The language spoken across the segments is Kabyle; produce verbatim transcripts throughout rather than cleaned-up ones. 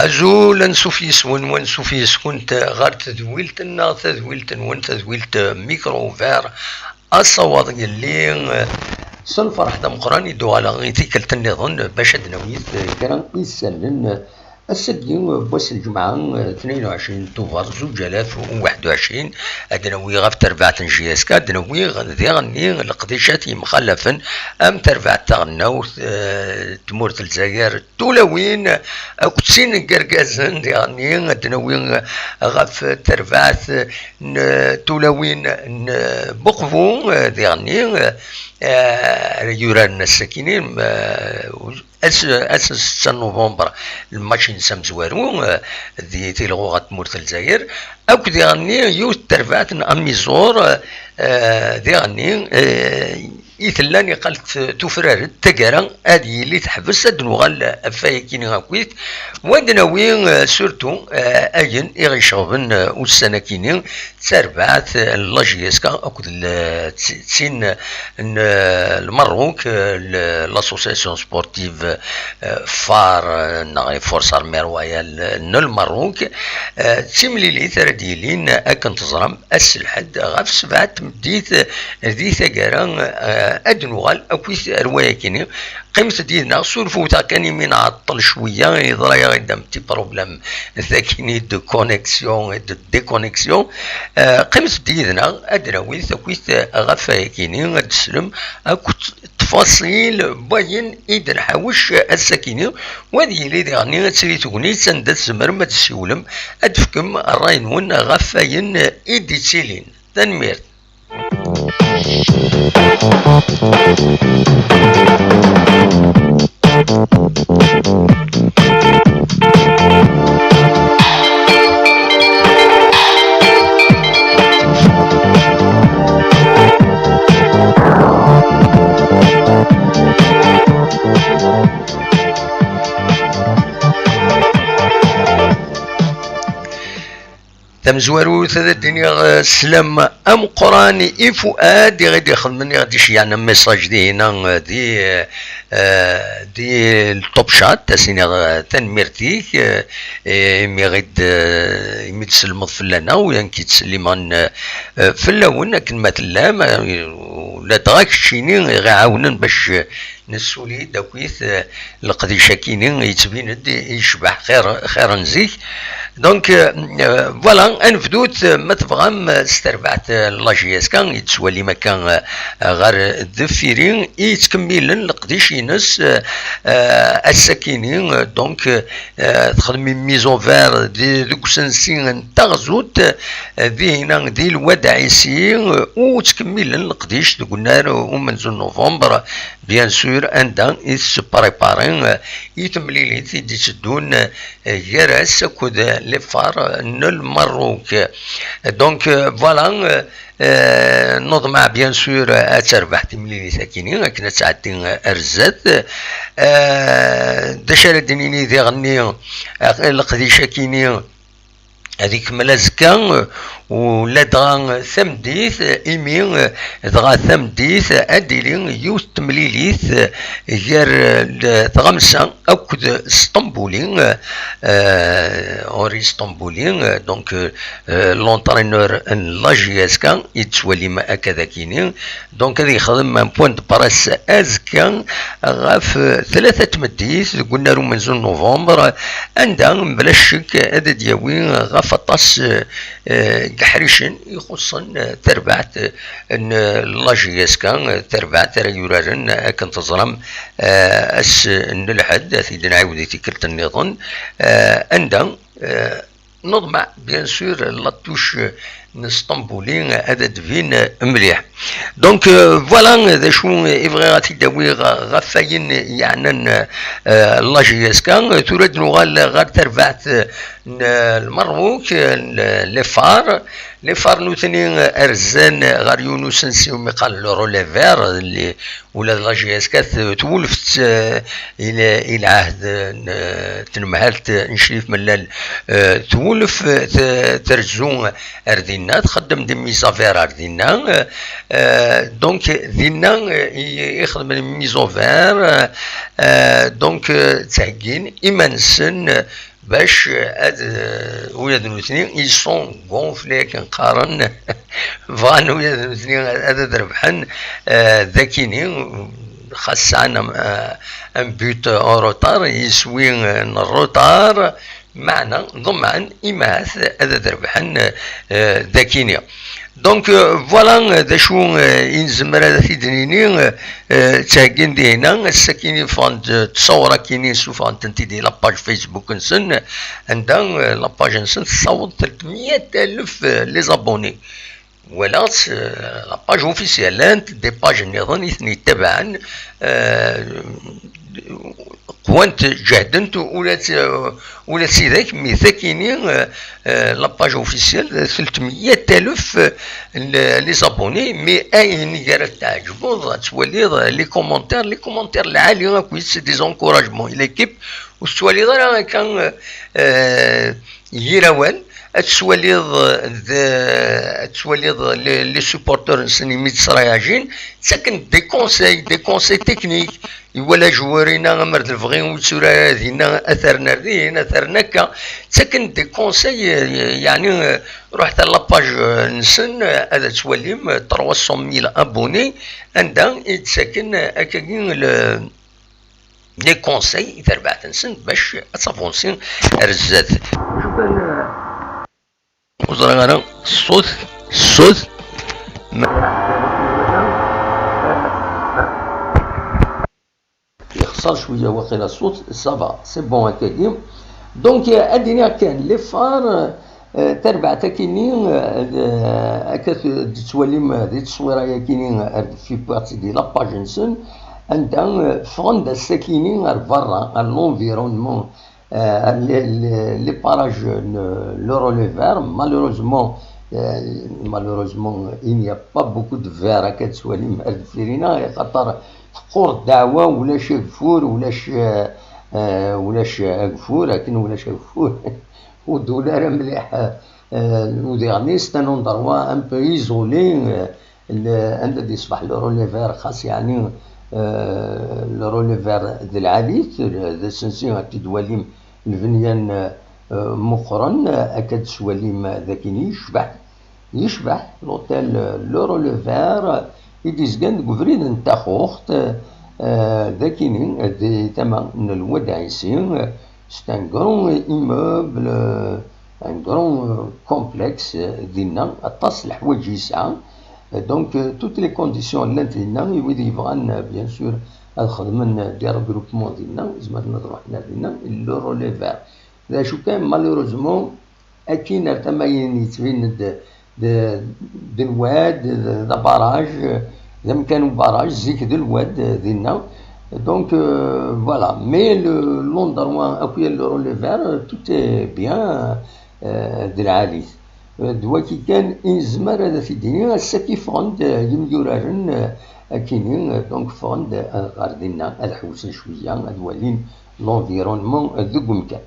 Azul, ansuf yes-wen, wansuf yes-kunt ɣer tedwilt-nneɣ, tadwilt-nwen, tadwilt Micro Ouvert. Asawaḍ yelli s lferḥ d ameqqran i d-uɣaleɣ i tikkelt nniḍen bac ad d-nawi kra isallen. Ass-agi n wass n lǧemɛa, tnayen u ɛecrin Tubeṛ zuǧ alaf u waḥed u ɛecrin, ad d-nawi ɣef terbaɛt n J S K, ad d-nawi diɣenni leqdicat yemxalafen am terbaɛt taɣelnawt, eh, tmurt n Lezzayer, tulawin akked sin n yergazen diɣenni, ad d-nawi ɣef terbaɛt n tulawin n Buqbu, eh, diɣenni, eh, ara yuraren ass-akini, eh, ass, ass n setta n novembre, lmatch-ines amezwaru, eh, di Tilɣuɣa n tmurt n Lezzayer, akked diɣenni yiwet n terbaɛt n Amiẓur, eh, diɣenni, eh, i tellan iqal t-, tufrar-d taggara ad yili teḥbes, ad nuɣal ɣef wayakini akkit, wa d-nawi, eh, surtout, eh, ayen i ɣ-iceɣben, eh, ussan-akini, d terbaɛt n la J S K akked l-, t-, tin n, eh, Lmerruk, eh, l-, l'association sportive, eh, phare, eh, neɣ Force Armée Royale n Lmerruk. Eh, d timlilit ara d-yilin, akken teẓram, ass n lḥedd ɣef sebɛa n tmeddit, eh, di taggara, eh, ad d-nuɣal akkit ar wayakini. Qqimet-d yid-neɣ, surfut-aɣ kan imi nɛeṭṭel cwiya, yeḍra-yaɣ-d un petit problème d akini de connexion et de déconnexion. Eh, qqimet-d yid-neɣ, ad d-nawi takit ɣef wayakini, ad d-teslem akked ttfaṣil n wayen i d-nḥawec ass-akini, wa ad yili diɣenni ad tili tegnit anda tzemrem ad d-tessiwlem, ad d-tefkem ṛṛay-nwen ɣef wayen i d-ittilin. Tanemmirt. Tamezwarut, ad d-iniɣ, eh, sslam ameqqran i Fuad, i ɣ-id-ixedmen, i ɣ-d-iceyyɛen message dihina, eh, di, eh, eh, di Top Chat, ad s-iniɣ, eh, tanemmirt-ik, eh, eh, imi ɣ-id, eh, imi d-tselmeḍ fell-aneɣ, u nekk i ttsellimeɣ, eh, eh, fell-awen akken ma tellam, eh, ladɣa keččini i ɣ-iɛawnen bac, eh, nessuli-d akkit, eh, leqdic-akini yettbin-d yecbeḥ xir, xir n zik. Donc, euh, euh, voilà, ad nebdut, euh, ma tebɣam, euh, s terbaɛt, euh, n la J S K, i tettwalim akka, euh, ɣer deffir-i, i yettkemmilen leqdic-ines, euh, euh, ass-akini, euh, donc, euh, euh, texdem mise au vert di, deg usensi n Taɣzut, euh, dihina di Lwad Ɛisi, euh, u ttkemmilen leqdic deg unnar umenzu n novembre, bien sûr, anda i tessepréparé, euh, i temlilit i d-itteddun, euh, gar-as akked les Phares n Lmerruk. Donc, euh, voilà, euh, euh, neḍmeɛ, bien sûr, ad terbeḥ temlilit-akini, akken ad tɛeddi, euh, ar zdat. Euh, d acu ara d-nini diɣenni, euh, leqdic-akini, ad ikemmel azekka, u ladɣa tameddit, imi dɣa tameddit ad d-tili yiwet n temlilit gar, eh, tɣamsa akked Sṭembuli, eh, Henri Sṭembuli, eh, donc, eh, l'entraîneur n la J S K, i d-tettwalim akka d akini, Donc, ad yexdem un point de presse azekka ɣef tlata n tmeddit deg unnar umenzu n novembre, anda, mebla ccek, ad d-yawi ɣef aṭas, eh, n yeḥricen ixuṣṣen, eh, tarbaɛt n la J S K, eh, tarbaɛt ara yuraren, akken teẓram, eh, ass n lḥedd, ad t-id-nɛiwed i tikkelt nniḍen, eh, anda, eh, Neḍmeɛ, bien sûr, la touche n Sṭembuli ad d-tbin mliḥ. Donc, euh, voilà, d acu i bɣiɣ ad t-id-awiɣ ɣef wayen yeɛnan, euh, la J S K. Tura ad nuɣal ɣer terbaɛt n Lmerruk, n les Phares. Les Phares nutni rzan ɣer yiwen usensi umi qqaren le relais vert, اللي Ula d la J S K t-, twulef t-, i l-, i lɛahd n, eh, tnemhalt n Crif Mellal, eh, twulef, eh, t-, trezzu ar dinna, txeddem des mises en valeur ar dinna, eh, eh, donc dinna, eh, i, i xedmen mises en valeur, eh, eh, donc, eh, ttheggin iman-nsen, eh, bac ad, eh, ula d nutni, ils sont gonflés, akken qqaren, bɣan ula d nutni ad, ad rebḥen, eh, dakini, xas sɛan am-, eh, un but en retard, yeswi, eh, n retard, meɛna ḍemɛen imahat ad, ad rebḥen, eh, dakini. Donc, euh, voilà, euh, d acu, euh, i nezmer ad t-id-nini, euh, euh, ttheggin dihina, ass-akini ffɣen-d, euh, ttṣawra-kini, ssufɣen-tent-id di la page Facebook-nsen, anda, euh, la page-nsen tessaweḍ telt meyya alef, euh, les abonnés. Walaɣ-tt, euh, la page officielle, llant des pages nniḍen i ten-yettabaɛen, euh, qwant, ǧehdent ula d, ula d tidak, mi takini, euh, euh, la page officielle, telt meyya alef, euh, le-, les abonnés, mais ayen i gar ad teɛǧbeḍ, ad twaliḍ, euh, les commentaires, les commentaires lɛali akk, c'est des encouragements i l'équipe, ur tettwaliḍ ara akka, euh, euh, yir awal, ad twaliḍ, euh, d, ad twaliḍ les, les supporters-nsen imi d-srayajin, ttaken-d des conseils, des conseils techniques, iwala joueur-ina amer d lebɣi ur yetturar ara dinna, ad t-rren ar din, ad t-rren akka. Ttaken-d des conseils, euh, yeɛni, euh, ruḥet ar la page-nsen, euh, ad twalim, euh, trois cent mille abonnés, anda i d-ttaken, euh, akkagi le, les conseils i terbaɛt-nsen bac ad tavansi ar zdat. Acu kan, euh, ur ẓriɣ ara ṣṣut, ṣṣut. Ma yexṣer cwiya waqila ṣṣut, ça va, c'est bon akkagi. Donc, euh, ad iniɣ kan, les phares, euh, tarbaɛt akini, euh, euh, akka t-, d-tettwalim, euh, di tteswira yakini, euh, ar deffir parti di la page-nsen, anda, euh, ffɣen-d ass-akini ar berra, ar l'environnement, euh, les, les, les parages, euh, le, le releveur, malheureusement, euh, malheureusement, il n'y a pas beaucoup de verre, akka tettwalim ar deffir-ina, axaṭer teqqur ddeɛwa, ulac ageffur, ulac, euh, euh, ulac ageffur, akken ulac ageffur, ur d-ula ara mliḥ, euh, udiɣ-nni, c'est un endroit un peu isolé, euh, le, anda d-iṣbeḥ le releveur, xas yeɛni, euh, le releveur d lɛali-t, d asensi, ad t-id-twalim lbenyan, euh, meqqren, akka d-tettwalim d akken yecbeḥ, yecbeḥ l'hôtel, euh, le releveur, i d-izgan deg ubrid n Taxuxt, euh, d akini, di tama n Lwad Ɛisi, euh, c'est un grand immeuble, euh, un grand, euh, complexe, euh, dinna, aṭas n leḥwayeǧ yesɛa. Euh, donc, euh, toutes les conditions llant dinna, i wid yebɣan, euh, bien sûr, ad xedmen, euh, des regroupements dinna, zemren ad ruḥen ar dinna, le releveur. D acu kan, malheureusement, akin ar tama-yin yettbin-d d, d lwad, d, d abaraj, d amkan ubaraj, zik d lwad, dinna. Donc, euh, voilà. Mais le, l'endroit, akya le releveur, euh, tout est bien, euh, d lɛali. Euh, d waki kan i nezmer ad t-id-nini, ass-agi ffɣen-d, euh, yimyuraren, euh, akini, euh, donc ffɣen-d, euh, ɣer dinna, ad ḥewsen cwiya, ad walin l'environnement, euh, deg umkan.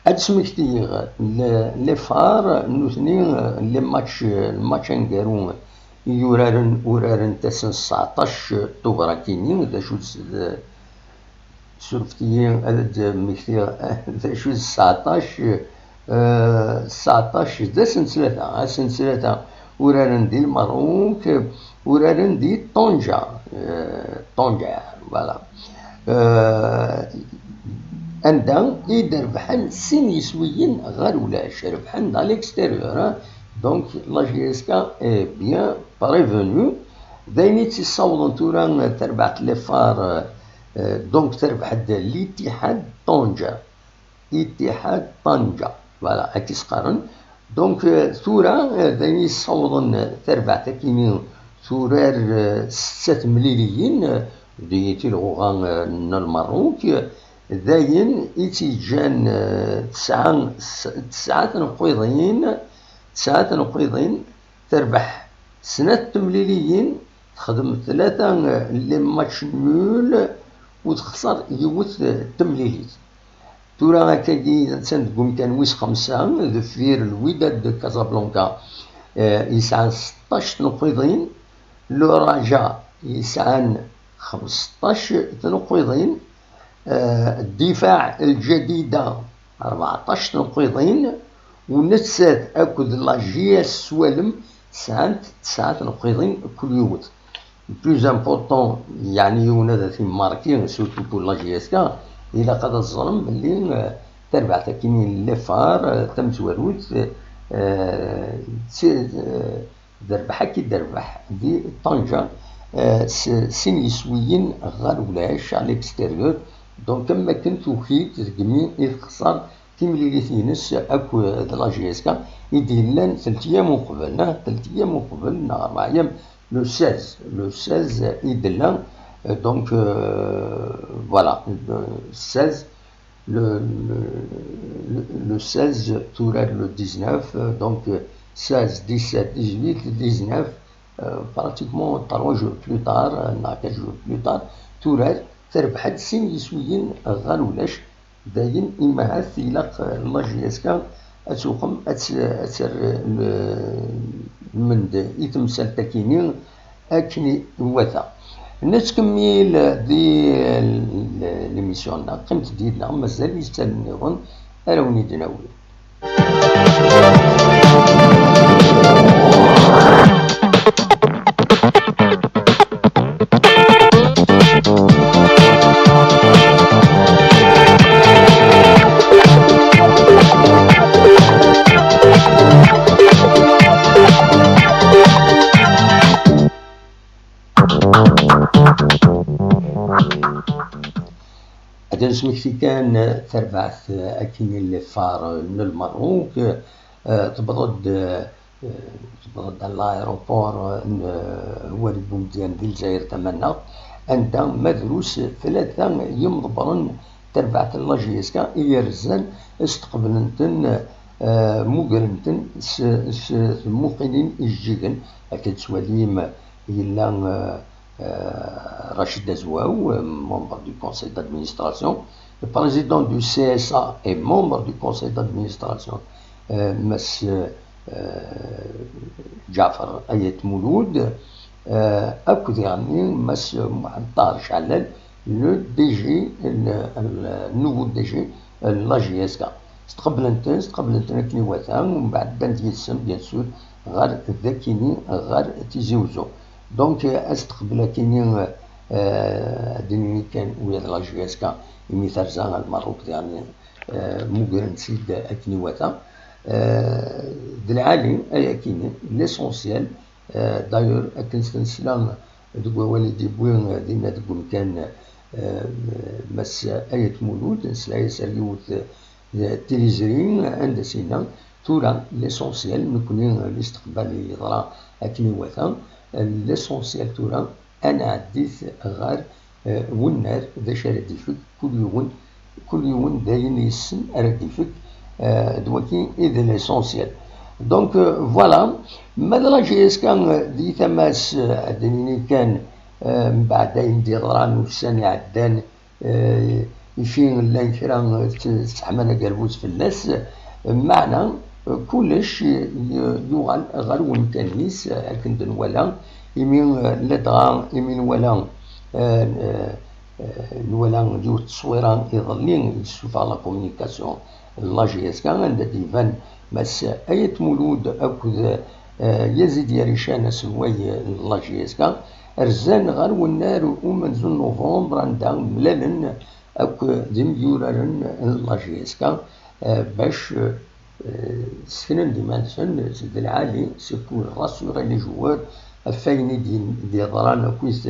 Ad smektiɣ le-, les phares, nutni, euh, les matchs, euh, le match aneggaru i yuraren, uraren ass n tseɛṭac Tubeṛ akini, d acu d, d, surfet-iyi ad d-mmektiɣ, d acu d tseɛṭac, euh, tseɛṭac d ass n ttlata, ass n ttlata uraren di Lmerruk, uraren di Ṭunǧa, euh, Ṭunǧa, voilà. Euh, anda i d-rebḥen sin yiswiyen ɣer ulac, rebḥen à l'extérieur, hein. Donc, la J S K est bien prévenue. D ayen i tt-issawḍen tura terbaɛt les phares, euh, donc terbeḥ-d l'Ittihad Ṭunǧa. Ittihad Ṭunǧa. Voilà, akka i s-qqaren. Donc, euh, tura, euh, d ayen yessawḍen, euh, tarbaɛt akini turar, euh, setta temliliyin, euh, di tilɣuɣa, euh, n Lmerruk, euh, d ayen i tt-yeǧǧan, euh, tesɛa, s-, tesɛa tenqiḍin, tesɛa tenqiḍin, terbeḥ snat temliliyin, texdem tlata, euh, les matchs nuls, u texṣer yiwet, euh, temlilit. Tura akkagi attan deg umkan wis xemsa, deffir Lwidad de Casablanca, eh, yesɛa seṭṭac tneqqiḍin, le Raja yesɛan xmesṭac tneqqiḍin, eh, Ddifaɛ Lǧadida rbeɛṭac tenqiḍin, u nettat akked la J S s walem sɛant tesɛa tenqiḍin kul yiwet. Le plus important, yeɛni yiwen ad t-immarki, surtout pour la J S K, ilaq ad teẓrem belli, euh, tarbaɛt akkin n l'effort, euh, tamezwarut, euh, d ti-, euh, d rrbeḥ akka i d-terbeḥ di Ṭanja, euh, s sin yiswiyen ɣer ulac, à l'extérieur. Donc, am wakken tuki-d deg mi i texṣer timlilit-ines akked la J S K i d-yellan telt iyam uqbel, ah, telt iyam uqbel, neɣ rebɛa iyam, le seize, le seize i d-tella, euh, donc, euh, voilà, le seize, le, le, le, le seize, turar le dix-neuf, euh, donc, euh, seize, dix-sept, dix-huit, dix-neuf, euh, pratiquement trois jours plus tard, euh, neɣ quatre jours plus tard, turar terbeḥ-d sin yiswiyen ɣer ulac. Dayen, imahat ilaq, euh, la J S K ad tuqem, ad tt-, ad terr, euh, lmend i temsalt akini akken iwata. Nettkemmil di, euh, l'émission-nneɣ, qqimet-d yid-neɣ, mazal isalen nniḍen ara wen-id-nawi. Ad nesmekti kan, eh, tarbaɛt, eh, akkin n l'effort, eh, n Lmerruk, eh, tewweḍ-d, eh, tewweḍ-d à l'aéroport, eh, n, eh, Walid Boumediene di Lezzayer Tamaneɣt, anda ma drus tlata yimḍebbren n terbaɛt n la J S K i yerzan, steqblen-ten, eh, mmugren-ten s, s tmuqinin ijeǧǧigen, akken tettwalim, yella, euh, euh, Rachid Azouaou, euh, membre du conseil d'administration, le président du C S A et membre du conseil d'administration, euh, Mass, euh, Ǧaɛfer Ayt Mulud, euh, akked diɣenni Mass Mohamed Tahar Challal, le D G, le, le nouveau D G, euh, n la J S K. Steqblen-ten, steqblen-ten akken iwata, umbeɛd ddan-d yid-sen, bien sûr, ɣer dakini, ɣer Tizi Uzzu. Donc, euh, asteqbel akini, euh, ad d-nini kan, ula d la J S K, imi terza ar Lmerruk, diɣen, euh, mmugren-tt-id akken iwata. Euh, d lɛali, ay akini, l'essentiel, euh, d'ailleurs, akken s-, nesla deg wawal i d-yewwi, euh, dinna deg umkan, euh, Mass Ayt Mulud, nesla-yas ar yiwet, euh, tiliẓri, anda s-yenna, tura, l'essentiel, nekni, euh, listeqbal yeḍra akken iwata, euh, l'essentiel tura, ad nɛeddi-t ɣer, eh, wennar, d acu ara d-ifek kul yiwen, kul yiwen d ayen yessen ara d-ifek, eh, d waki i d l'essentiel. Donc, euh, voilà, ma d la J S K, euh, di tama-s, euh, ad d-nini kan, euh, mbeɛd ayen d-yeḍran ussan iɛeddan, eh, ifi llan kra, eh, t-, ttḥaman agerbuz fell-as, eh, meɛna, eh, kullec, eh, y-, yuɣal ɣer wemkan-is, eh, akken d-nwala, imi, eh, ladɣa, imi nwala, eh, eh, eh, nwala yiwet n tteswira iḍelli, yessufeɣ la communication n la J S K, anda d-iban Mass Ayt Mulud akked, eh, Yazid Yarican, aselway n la J S K, rzan ɣer wennar umenzu n November, anda mlalen akk d imyuraren n la J S K, eh, bac, eh, seknen-d iman-nsen d lɛali, c'est pour rassurer les joueurs, ɣef wayen i d-, d-yeḍran akkit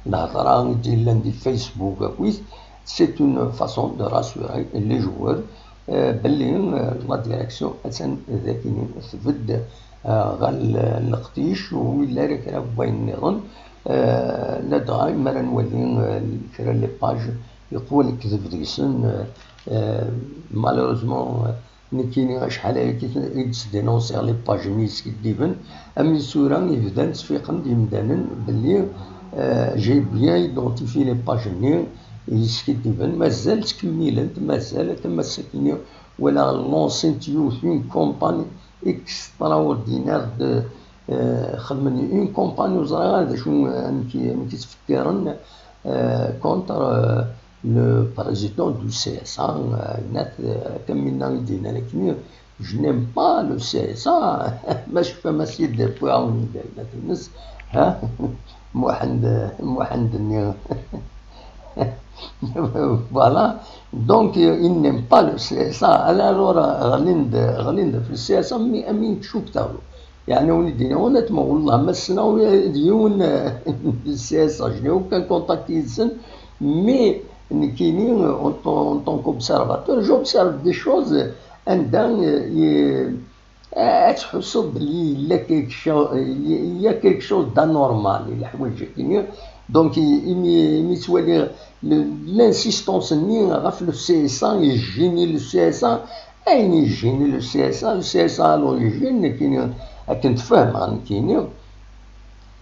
lhedra i d-yellan di Facebook akkit, c'est une façon de rassurer les joueurs, eh, belli, eh, la direction attan d akini tbedd, eh, ɣer l-, leqdic, ur yelli ara kra n wayen nniḍen, eh, ladɣa mi ara nwali, eh, kra n les pages yeqwa lekdeb deg-sen, eh, eh, malheureusement, eh, nekkini acḥal aya i d-sdénonsiɣ les pages-nni yeskiddiben, am tura i bdan ttfiqen-d yimdanen belli, eh, j'ai bien identifié les pages-nni yeskiddiben, mazal ttkemmilent, mazal tama ass-akini walaɣ lancent yiwet une campagne extraordinaire de, eh, xedmen une campagne ur ẓriɣ ara d acu, eh, amek i, amek i ttfekkiren, eh, contre, eh, le président du C S A, euh, yenna-t, euh, akka mi yenna i d-yenna nekkini, je n'aime pas le C S A, ma tecfam a sidi, wwiɣ-awen-d aytmaten-nnes, ha? Muḥend, Muḥend-nni. Voilà. Donc, euh, il n'aime pas le C S A. Alors, euh, ɣlin-d, ɣlin-d ɣef le C S A, mais amin tcukteɣ. Yeɛni, win i d-yenna, honnêtement, wallah, ma ssneɣ d yiwen, euh, le C S A, je n'ai aucun contact yid-sen, mais nekkini, euh, en tant, en tant qu'observateur, j'observe des choses, euh, anda, euh, i-, ad tḥusseḍ belli yella quelque chose, il y a quelque chose d'anormal, i leḥwayeǧ-agi. Donc, i-, imi, imi ttwaliɣ le-, l'insistance-nni ɣef le C S A, yejjini le C S A, ayen yejjini le C S A, le C S A à l'origine, nekkini, akken tfehmeɣ nekkini,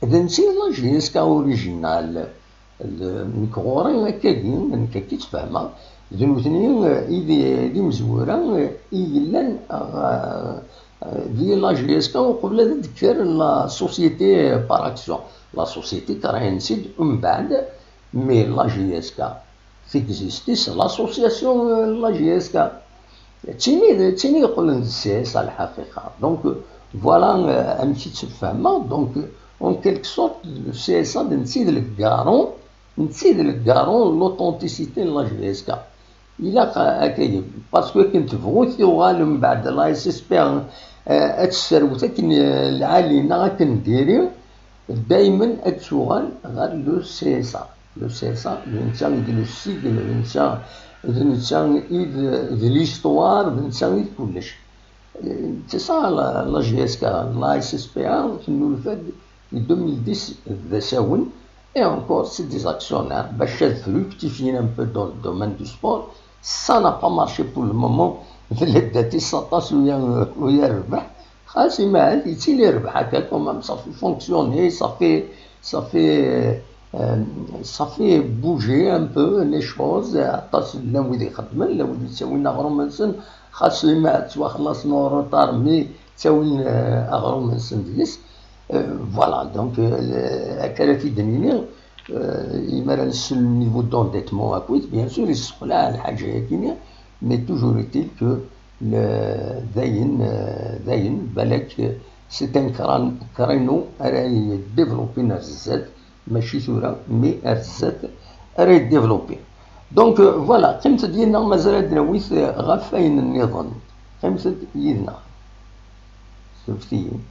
d netta i la J S K original. D, nekk ɣur-i akkagi, nekk akka i tt-fehmeɣ, d nutni, eh, i d, d imezwura, eh, i yellan, eh, di la J S K uqbel ad d-tekker la société par action. La société créant-tt-id umbeɛd, mais la J S K, qui existait, c'est l'association, euh, la J S K. D tin i, d tin i yeqqlen d C S A lḥaqiqa. Donc, euh, voilà, euh, amek i tt-fehmeɣ. Donc, euh, en quelque sorte, le C S A d netta i d le garant, netta i d le garant n l'authenticité n la J S K. Ilaq, euh, akka, parce que akken tebɣu tuɣal mbeɛd la S S P, euh, ad tesserwet akken, euh, lɛali neɣ akken diri, daymen ad tuɣal ɣer le C S A. Le C S A, d netta i d le sigle, d netta, d netta i d, d l'histoire, d netta i d kullec. C'est ça la, la J S K, la S S P A, tennulfa-d di deux mille dix d asawen, et encore, c'est des actionnaires, bac ad fructifient un peu dans le domaine du sport. Ça n'a pas marché pour le moment, belli dati s aṭas u ya-, u yerbeḥ. Xas imɛad, yettili rrbeḥ akka, quand même, ça fait fonctionner, ça fait, ça fait, euh, ça fait bouger un peu les choses. Aṭas, llan wid ixeddmen, llan wid yettawin aɣrum-nsen, xas imɛad ttwaxlaṣen en retard, mais ttawin, euh, aɣrum-nsen deg-s. Euh, voilà, donc, euh, akka ara t-id-nini, euh, imi ara nessen le niveau d'endettement akkit, bien sûr, yesseqlaɛ lḥaǧa-yagi-nni, mais toujours est-il que le, dayen, euh, dayen, balak, euh, c'est un cran-, créneau ara yedéveloppin ar zdat, mačči tura, mais ar zdat ara yedéveloppin. Donc, euh, voilà, qqimet-d yid-neɣ, mazal ad d-nawi, euh, ɣef wayen nniḍen. Qqimet-d yid-neɣ. Sufet-iyi.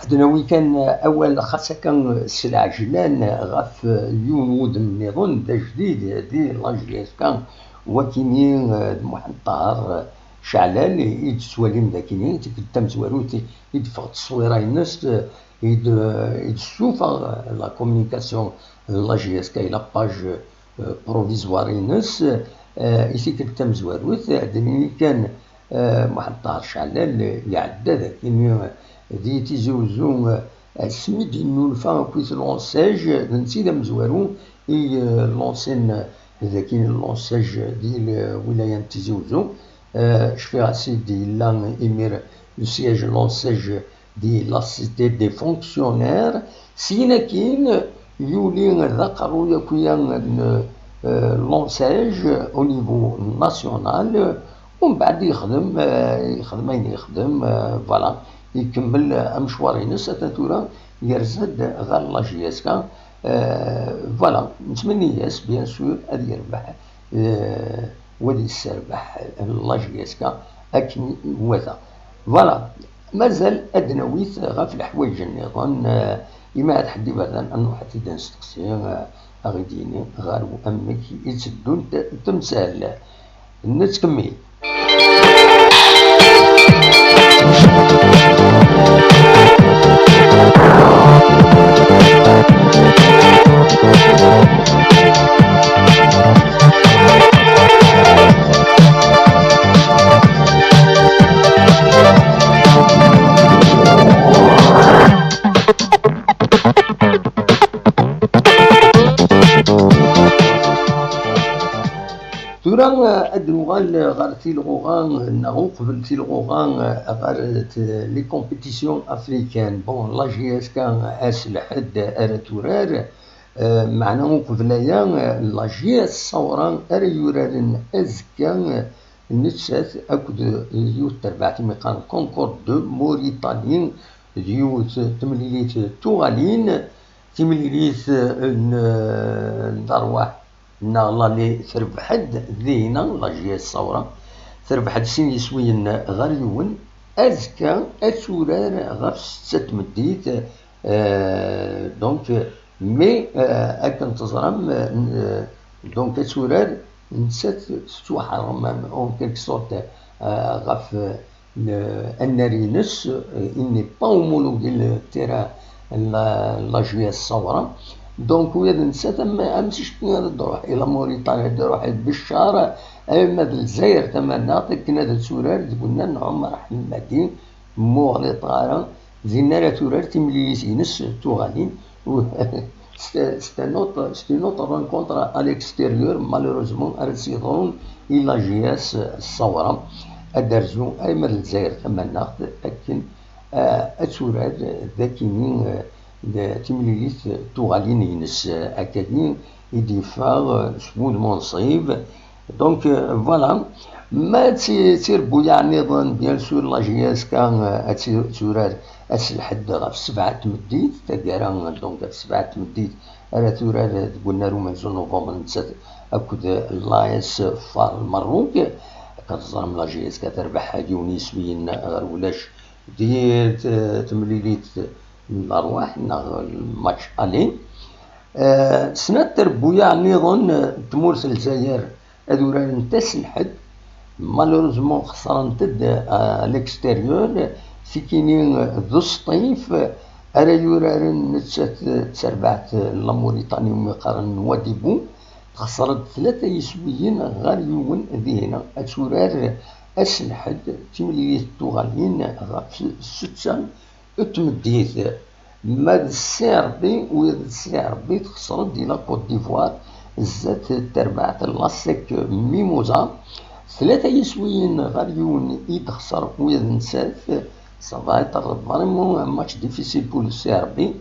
Ad nawi kan awal xas akka s lɛejlan ɣef yiwen wudem nniḍen d ajdid di la J S K, wakini d Muḥend Ṭaher Ceɛlal i d-tettwalim dakini, tikkelt tamezwarut i d-teffeɣ tteswira-ines, i d-, i d-tessufeɣ la communication n la J S K i la page, euh, provisoire-ines, euh, i tikkelt tamezwarut, ad d-nini kan, euh, Muḥend Ṭaher Ceɛlal, euh, iɛedda dakini, euh, di Tizi Uzzu, euh, asmi d-yennulfa akkit l'ONCEJ, d netta i d amezwaru i, euh, lancen, euh, dakini l'ONCEJ di lwilaya n Tizi Uzzu. Euh, cfiɣ-as-id yella imir le siège l'ONCEJ di la cité des fonctionnaires, syin akkin yuli d aqerruy akk-ya n, euh, l'ONCEJ au niveau national, umbeɛd yexdem, euh, yexdem ayen yexdem, euh, voilà, ikemmel amecwar-ines, atan tura yerza-d ɣer la J S K, euh, voilà, nettmenni-as, bien sûr, ad yerbeḥ, euh, u ad yesserbeḥ la J S K akken iwata. Voilà, mazal ad d-nawi-t ɣef leḥwayeǧ nniḍen, eh, imi ad ḥedd iberdan ad nruḥ ad t-id-nesteqsi, eh, ad ɣ-id-yini ɣer amek i tteddunt temsal. Nettkemmil. Tura, eh, ad nuɣal ɣer tilɣuɣa, neɣ uqbel tilɣuɣa, eh, ɣer t-, les compétitions africaines. Bon, la J S K ass lḥedd ara turar, eh, meɛna uqbel aya, eh, la J S Sawra ara yuraren azekka, eh, nettat akked yiwet terbaɛt imi qqaren Concorde de Mauritanie, d yiwet temlilit tuɣalin, timlilit n, n ṛṛwaḥ neɣ l'année terbeḥ-d dinna, la J S Sawra terbeḥ-d sin yiswiyen ɣer yiwen. Azekka ad turar ɣef setta tmeddit, euh, donc, mais, euh, akken teẓram, euh, donc ad turar nettat tettwaḥrem en quelque sorte, euh, ɣef, euh, annar-ines, euh, il n'est pas homologué le terrain la, la J S Sawra. Donc, ula d nettat am, am si cetni ad d-ruḥ i la Mauritanie, ad d-ruḥ i Beccar, ama d Lezzayer tamaneɣt, akken ad turar deg unnar n Ɛumer Ḥemmadi, muɣliṭ ara, dinna ara turar timlilit-ines tuɣalin. C'est, c'est un autre, c'est une autre rencontre à l'extérieur, malheureusement, ara tt-yeḍrun i la J S Sawra. Ad d-rzu arma d Lezzayer tamaneɣt akken, ah, ad turar d akini, ah, d timlilit tuɣalin-ines, ah, akkagi i d-yeffeɣ, ah, s wudem unṣib. Donc, euh, voilà. Ma d ti-, d tirebbuyaɛ nniḍen, bien sûr, la J S K, euh, ad ti-, turar ass lḥedd ɣef sebɛa n tmeddit, taggara, donc, ɣef sebɛa n tmeddit ara turar deg unnar umenzu n November, nettat akked l'A S Far Lmerruk. Akka teẓram, la J S K terbeḥ yiwen yiswiyen ɣer ulac di t-, temlilit n lerwaḥ neɣ lmatch aller. Eh, snat trebbuyaɛ nniḍen, eh, n tmurt n Lezzayer ad urarent ass n lḥedd. Malheureusement, xesrent-d, eh, à l'extérieur. Tikini, eh, d usṭif, eh, ara yuraren nettat, eh, d terbaɛt, eh, n la Mauritanie, umi qqaren Nouadhibou. Texser-d tlata yiswiyen ɣer yiwen dihina. Ad turar ass n lḥedd, timlilit tuɣalin ɣef setta n tmeddit. Ma d Sserbi, ula d Sserbi texser-d i la Côte d'Ivoire, zdat terbaɛt n l'ASEC Mimosa. Tlata yiswiyen ɣer yiwen i d-texser ula d nettat. Ça va être vraiment un match difficile pour le Sserbi.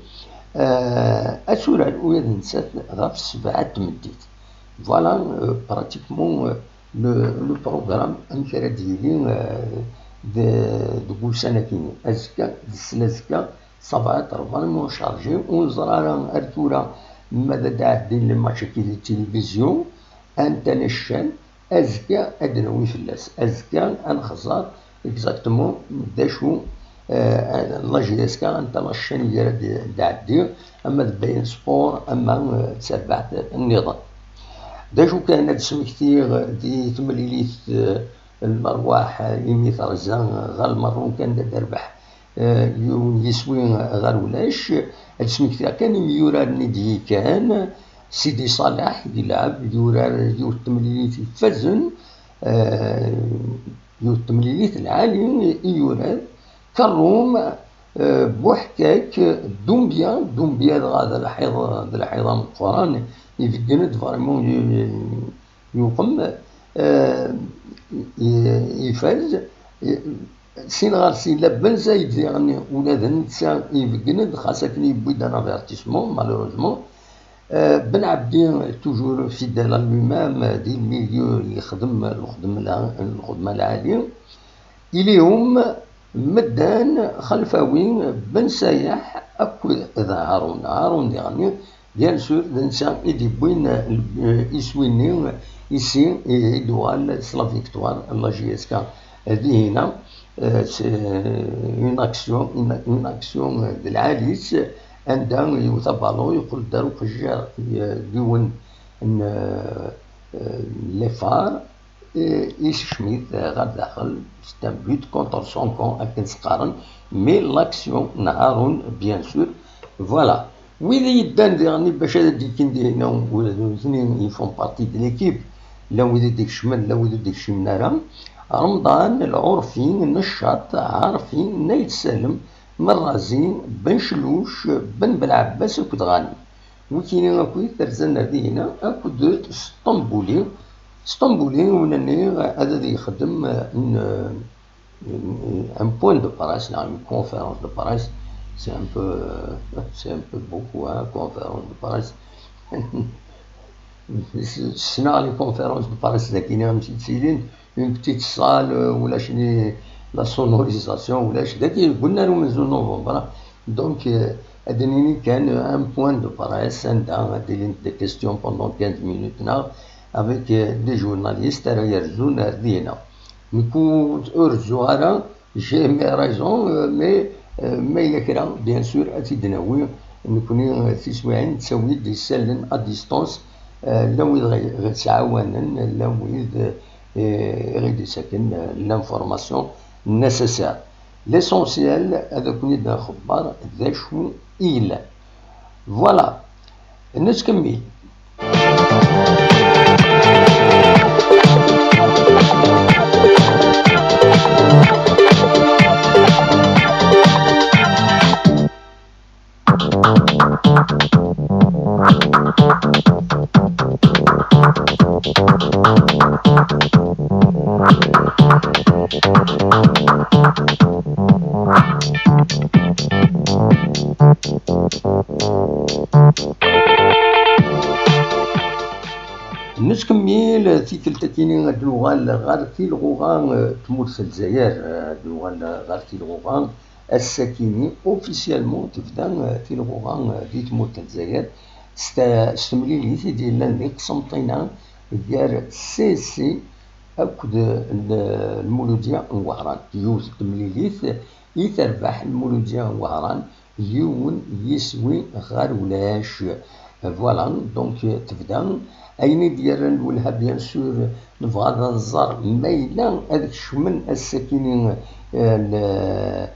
Euh, ad turar ula d nettat ɣef sebɛa n tmeddit. Voilà, euh, pratiquement, euh, le, le programme, amek ara d-yili, euh, de, deg ussan-agi. Azekka d slazekka, ça va être vraiment chargé. Ur neẓri ara ar tura ma ad d-ɛeddin les matchs-agi di tilivizyu, anta la chaîne. Azekka ad d-nawi fell-as. Azekka ad nxeẓẓer exactement d acu, euh, la J S K, anta la chaîne i ara d-, d-tɛeddi, ama d Bein Sport, ama, euh, d terbaɛt nniḍen. D acu kan, ad d-smektiɣ di temlilit, eh, n lerwaḥ, eh, imi terza, eh, ɣer Lmerruk, anda d-terbeḥ, eh, yiwen yiswi, eh, ɣer ulac. Ad d-smektiɣ kan imyuraren i d-yekkan. Sidi Ṣaleḥ yelɛeb, yurar yiwet temlilit ifazen, eh, yiwet temlilit lɛali i yurar. Kerrum, eh, Buḥkak, Dumbia, Dumbia dɣa d lḥiḍ, d lḥiḍ ameqqran, ibeggen-d vraiment, y-, y-, yuqem, eh, i-, ifaz, i-, sin ɣer sin, la Benzaïd diɣen, ula d netta ibeggen-d, xas akken yewwi-d un avertissement, malheureusement. Eh, Ben Abdi, toujours fidèle à lui-même, di le milieu, yexdem lxedma, lxedma lɛali. Ilihum medden xelfawi, Ben Sayaḥ akked d Harun. Harun diɣen, bien sûr, d netta i d-yewwin, eh, iswi-nni, ici i d-uɣal s la victoire n la J S K. Dihina, eh, c'est une action, une, une action, eh, d lɛali-tt, anda yewwet abalu, yeqqel-d ar uqejjir, eh, n yiwen n, eh, eh, les phares, Isekcem-it ɣer daxel, c'est un but contre son camp akken s-qqaren, mais l'action n Haroun, bien sûr. Voilà. Wid i yeddan diɣen bac ad d-ikkin dihin, ula d nutni, ils font partie de l'équipe. Llan wid i d-ikecmen, llan wid ur d-ikcimen ara. Remḍan, Lɛurfi, Neccaṭ, Ɛarfi, Nayt Salem, Merrazi, Ben Cluc, Ben Belɛebbas akked Ɣani. Wikini akk i terzan ar dihina akked Sṭembuli. Sṭembuli, ula-nni ad, ad yexdem, euh, une, euh, un point de presse, neɣ une conférence de presse. C'est un peu, euh, c'est un peu beaucoup, hein, conférence de presse. Ssneɣ les conférences de presse dagi, am tt-id-silin, une petite salle, euh, ulac ni la sonorisation, ulac dagi, deg unnar umenzu n novembre. Donc, euh, ad d-nini kan, euh, un point de presse, anda ad d-ilint des questions pendant quinze minutes, neɣ avec, euh, des journalistes ara yerzun ar dina. Nekk ur, ur rezzuɣ ara, j'ai mes raisons, euh, mais, euh, ma yella kra, bien sûr, ad t-id-nawi. Nekni, euh, tiswiɛin nettawi-d isallen à distance, euh, llan wid ɣ-, ɣ-, ttɛawanen, llan wid, euh, i ɣ-id-ittaken, euh, l'information nécessaire. L'essentiel, ad ken-id-nxebber d acu i yellan. Voilà. Nettkemmil. Nettkemmil tikkelt-akini ad nuɣal ɣer tilɣuɣa, eh, tmurt n Lezzayer, eh, ad nuɣal ɣer tilɣuɣa. Ass-akini, officiellement, tebda, eh, tilɣuɣa, eh, di tmurt n Lezzayer. S te-, s temlilit i d-yellan di Qsenṭina gar C S C akked, eh, Lmuludya n Wehran. Yiwet n temlilit i terbeḥ Lmuludya n Wehran, yiwen yiswi ɣer ulac. Voilà, donc, tebda. Ayen i d-yerran lwelha, bien sûr, nebɣa ad nẓer ma yella ad kecmen ass-akini, eh, l-,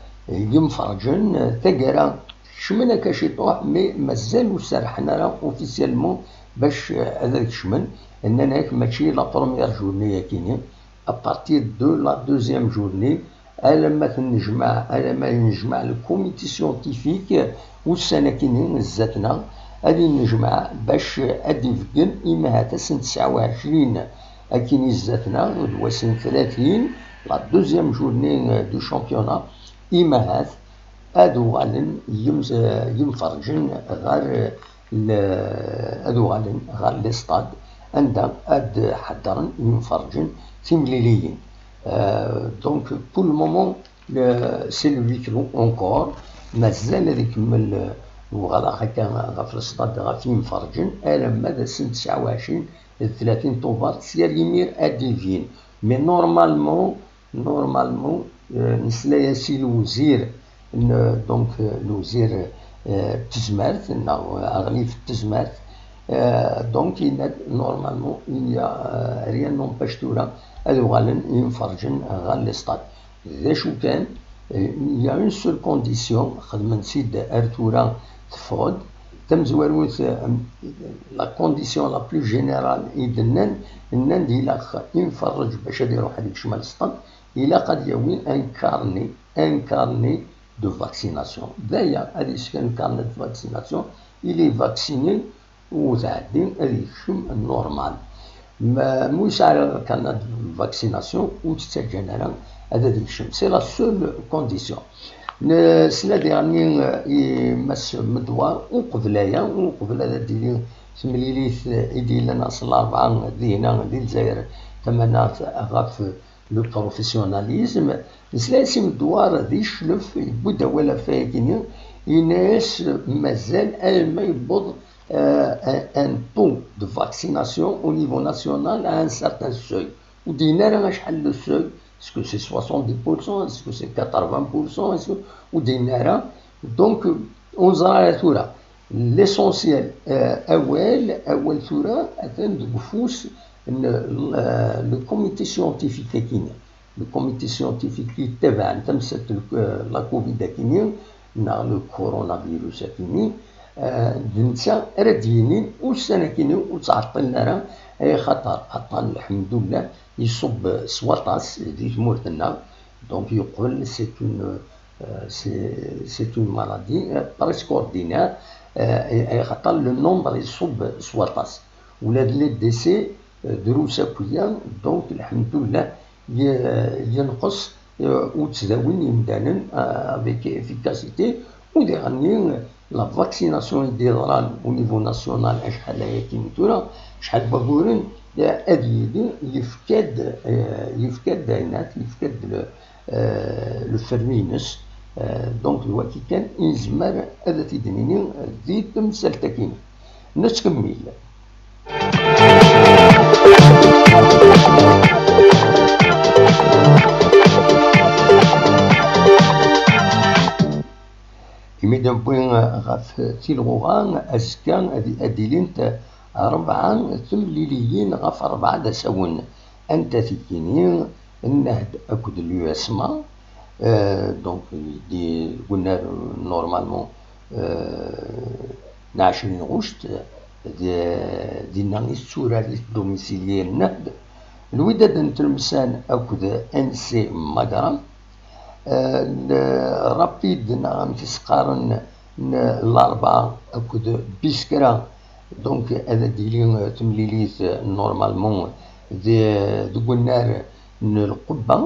yimferǧen, taggara kecmen akka ciṭuḥ, mais mazal ur serrḥen ara officiellement bac, eh, ad kecmen. Nnan-ak mačči la première journée-akini, à partir de la deuxième journée, alamma tennejmaɛ, alamma yennejmaɛ le comité scientifique, ussan-akini zdat-neɣ, ad yennejmaɛ bac ad d-ibeggen, imahat ass n tesɛa u ɛecrin akini zdat-neɣ, d wass n tlatin, la deuxième journée, euh, du championnat, imahat ad uɣalen yim-, yimferǧen ɣer l-, ad uɣalen ɣer les stades anda ad ḥeddren yimferǧen timliliyin. Euh, donc, pour le moment, le, c'est le huis clos encore. Mazal ad ikemmel, euh, uɣaleɣ akka ɣef les stades, ɣef yimferǧen, alamma d ass n tesɛa u ɛecrin d tlatin Tubeṛ, s yal imir ad d-ibin. Mais normalement, normalement, euh, nesla-as i lewzir, n-, donc, euh, lewzir, euh, n tezmert, neɣ aɣlif n tezmert. Euh, donc, yenna-d, normalement, il y a, euh, rien n'empêche tura ad uɣalen yimferǧen ɣer les stades. D acu kan, euh, il y a une seule condition, xedmen-tt-id ar tura teffeɣ-d. Tamezwarut, euh, la condition la plus générale i d-nnan, nnan-d ilaq imferreǧ bac ad iruḥ ad ikcem ar les stades, ilaq ad yawi un carnet, un carnet de vaccination. D aya, ad yesken carnet de vaccination, il est vacciné, u tɛeddi ad yekcem normal. Ma, ma ur yesɛi ara carnet de vaccination, ur t-ttaǧǧan ara ad, ad yekcem. C'est la seule condition. Nesla diɣenni, eh, i Mass Medwar, uqbel aya, uqbel ad d-tili temlilit, eh, i d-yellan ass n larebɛa dinna di Lezzayer tamaneɣt ɣef le professionnalisme. Nesla-as i Medwar d iclef, yewwi-d awal ɣef wayagi-nni, yenna-as mazal alma yewweḍ, euh, un, un taux de vaccination au niveau national à un certain seuil. Ur d-yenni ara acḥal le seuil, est-ce que c'est soixante-dix pour cent, est-ce que c'est quatre-vingts pour cent, est-ce que, ur d-yenni ara. Donc, ur neẓri ara tura. L'essentiel, euh, awal, awal tura, atan deg ufus le comité scientifique akini, le comité scientifique yettabaɛen tamsalt n la covid akini neɣ le coronavirus akini, d netta ara d-yinin ussan akini ur ttɛeṭṭilen ara, ay axaṭer aṭṭan lḥemdullah iṣubb s waṭas di tmurt-nneɣ. Donc yeqqel c'est une, c'est une maladie presque ordinaire, ay axaṭer le nombre iṣubb s waṭas. Ula d les décès drus akk-ya, donc lḥemdullah yenqes ur ttdawin yimdanen avec efficacité. U diɣenni la vaccination i d-yeḍran au niveau national acḥal aya akkin tura, acḥal n waguren, ad yili yefka-d, yefka-d ayennat, yefka-d lferru-ines. Donc d wagi kan i nezmer ad t-id-nini di temsalt-agi. Nettkemmil. Imi d-newwi ɣef tilɣuɣa, azekka ad ilint rebɛa temliliyin ɣef rebɛa d asawen, anta tikini, nnehd akked l'usma, donc di gunnar normalement n ɛecrin ɣuct, dinna i tetturar di tdumisili n nnehd, lwidad n tlemsan akked ansi magra, rapid neɣ amek i s-qqaren n larba akked biskra, donc ad d-tili temlilit normalement deg unnar n lqubba.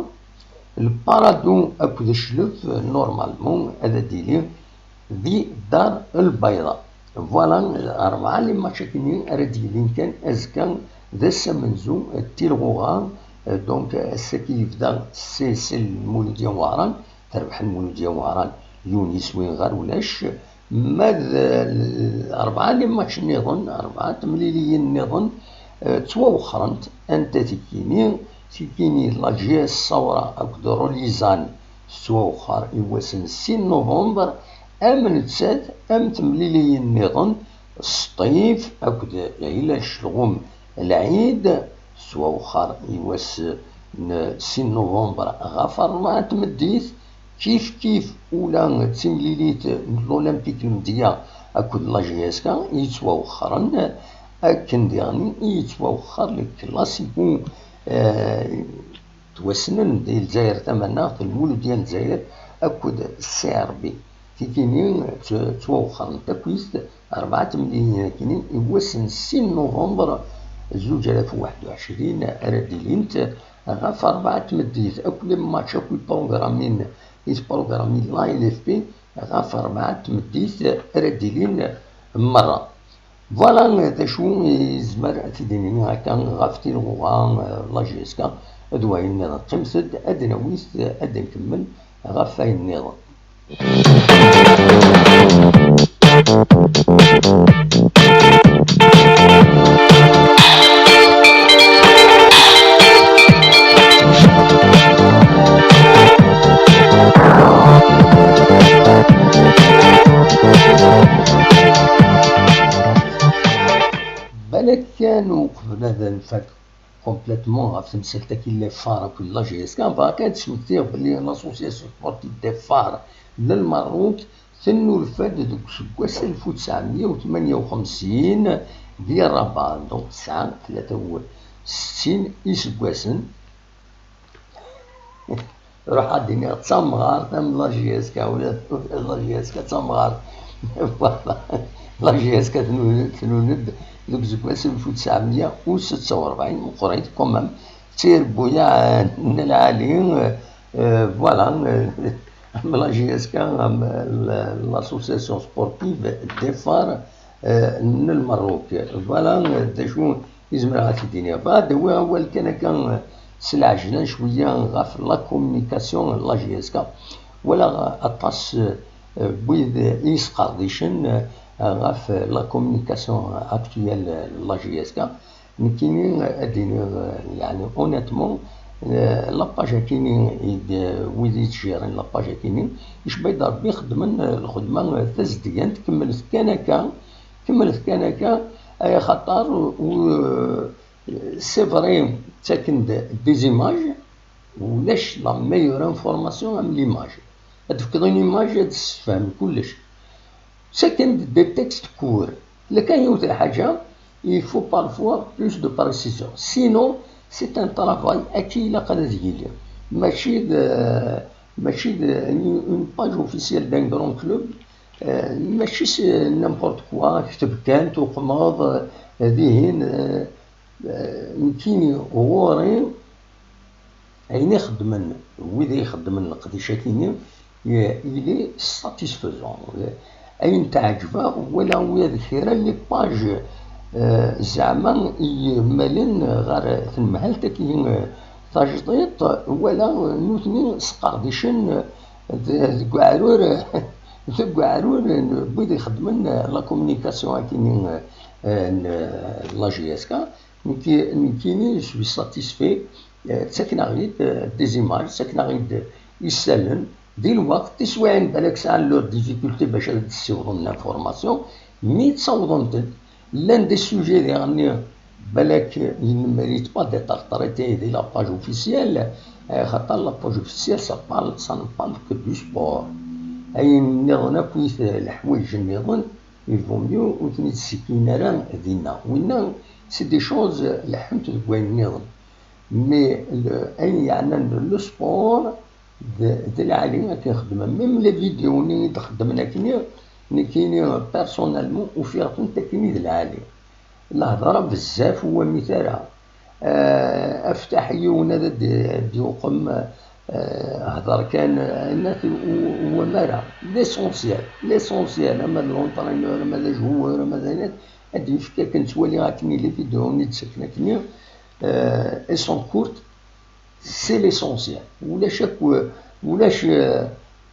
Lparadu akked cclef normalement ad d-tili di Dar Lbayḍa. Voilà, rebɛa les matchs akini ara d-yilin kan azekka d ass amenzu d tilɣuɣa. Donc ass-agi yebda s Lmuludya n Wehran, terbeḥ Lmuludya n Wehran yiwen yiswi ɣer ulac. Ma d rebɛa les matchs nniḍen, rebɛa temliliyin nniḍen ttwawexxrent, anta tikini? Tikini la G S Saoura akked Rolizan tettwawexxer i wass n sin november, am nettat am temliliyin nniḍen Sṭif akked Ɛila Celɣum Lɛid tettwawexxer i wass n sin november ɣef rebɛa n tmeddit. Kif kif ula d timlilit n l'Olympique n Mdeyya akked la G S K yettwawexxren, akken diɣen i yettwawexxer le classico ttwassnen di Lezzayer Tamaneɣt, Lmuludya n Lezzayer akked C R B. Tikini ttwawexxrent akkit rebɛa temliliyin akini i wass n sin november zuǧ alaf u waḥed u ɛecrin ara d-ilint ɣef rebɛa tmeddit. Akk les matchs akk iprogrammin i tprogrammi la L F P ɣef rebɛa tmeddit ara d-ilin merra. Voilà d acu i yezmer ad t-id-nini akka ɣef tilɣuɣa la G S K d wayen nniḍen. Qqimet-d ad d-nawi-t ad d-nkemmel ɣef wayen nniḍen. Balak kan uqbel ad nfak complètement ɣef temsalt-agi n les phares akked la G S K, bɣiɣ kan ad d-smektiɣ belli l'association sportive des phares n Lmerruk tennulfa-d deg useggas alef u tesɛemya u tmanya u xemsin di Rabat, donc tesɛa tlata u settin iseggasen. Ruḥ ad d-iniɣ d tamɣart am la G S K, ula d la G S K d tamɣart. Voilà. La G S K tnul-, tnul-d deg useggas alef u tesɛemya u setta u rebɛin, meqqrit quand même, d tirebbuyaɛ n lɛali, euh, voilà, euh, am la G S K, am l-, l'association sportive des phares, euh, n Lmerruk. Voilà, euh, d acu i zemreɣ ad t-id-iniɣ. Bɣiɣ ad d-awiɣ awal kan akka, euh, s lɛejlan cwiya ɣef la communication n la G S K. Walaɣ aṭas, euh, n wid i yesqerdicen, euh, ɣef la communication actuelle n la G S K. Nekkini ad d-iniɣ, euh, yeɛni honnêtement, euh, la page akini i d, wid i yettjiren la page akini, icba-d Rebbi xeddmen, euh, lxedma, euh, tazedgant, kemmlet kan akka, kemmlet kan akka, ay axaṭer ur, euh, C'est vrai, ttaken-d des images, ulac la meilleure information am l'image. Ad d-tefkeḍ une image, ad d-tessefhem kullec. Ttaken-d des textes courts. Lkan yiwet lḥaǧa, il faut parfois plus de précision. Sinon, c'est un travail akka ilaq ad yili. Mačči d, mačči d une page officielle d'un grand club, euh, mačči s n'importe quoi, kteb kan, tuqmeḍ, euh, dihin, euh, euh, nekkini ɣur-i, ayen i xeddmen wid i ixeddmen leqdic-akini, il est satisfaisant. Ayen teɛǧeb-aɣ, wala ula d kra n les pages, euh, zeɛma yemmalen ɣer tenmehalt-agi, euh, tajdiṭ, wala nutni sqerdicen, euh, de-, deg uɛrur, deg uɛrur n wid ixeddmen la communication-akini, euh, n la J S K. Nekki, nekkini, je suis satisfait. Eh, ttaken-aɣ-id, eh, des images, ttaken-aɣ-id isallen. Di lweqt, tiswiɛin balak sɛan leur difficulté bac ad d-ssiwḍen l'information, mi ttawḍent-d, llan des sujets diɣen balak, eh, ils ne méritent pas d'être traités di la page officielle, eh, xaṭer la page officielle, ça parle, ça ne parle que du sport. Ayen nniḍen akk, leḥwayeǧ nniḍen, il vaut mieux ur ten-id-ssikkin ara dinna. Winna, c'est des choses, lḥunt deg wayen nniḍen. Mais le, ayen yeɛnan le sport, d, d lɛali akken xeddmen. Même les vidéos-nni i d-xeddmen akkenni, nekkini, personnellement, ufiɣ-tent akkenni d lɛali. Lehḍra bezzaf ur wamit ara. Eh, aftaḥ yiwen ad d-, ad d-yuqem, eh, hder kan, eh, ayen at u-, u-, wamara. L'essentiel, l'essentiel, ama d l'entraîneur, ama d ajoueur, ama d ayen at, ad d-yefk akken ttwaliɣ akken i les vidéos-nni d-ttaken akkenni, eh, elles sont courtes, c'est l'essentiel. Ulac akk, ulac, eh,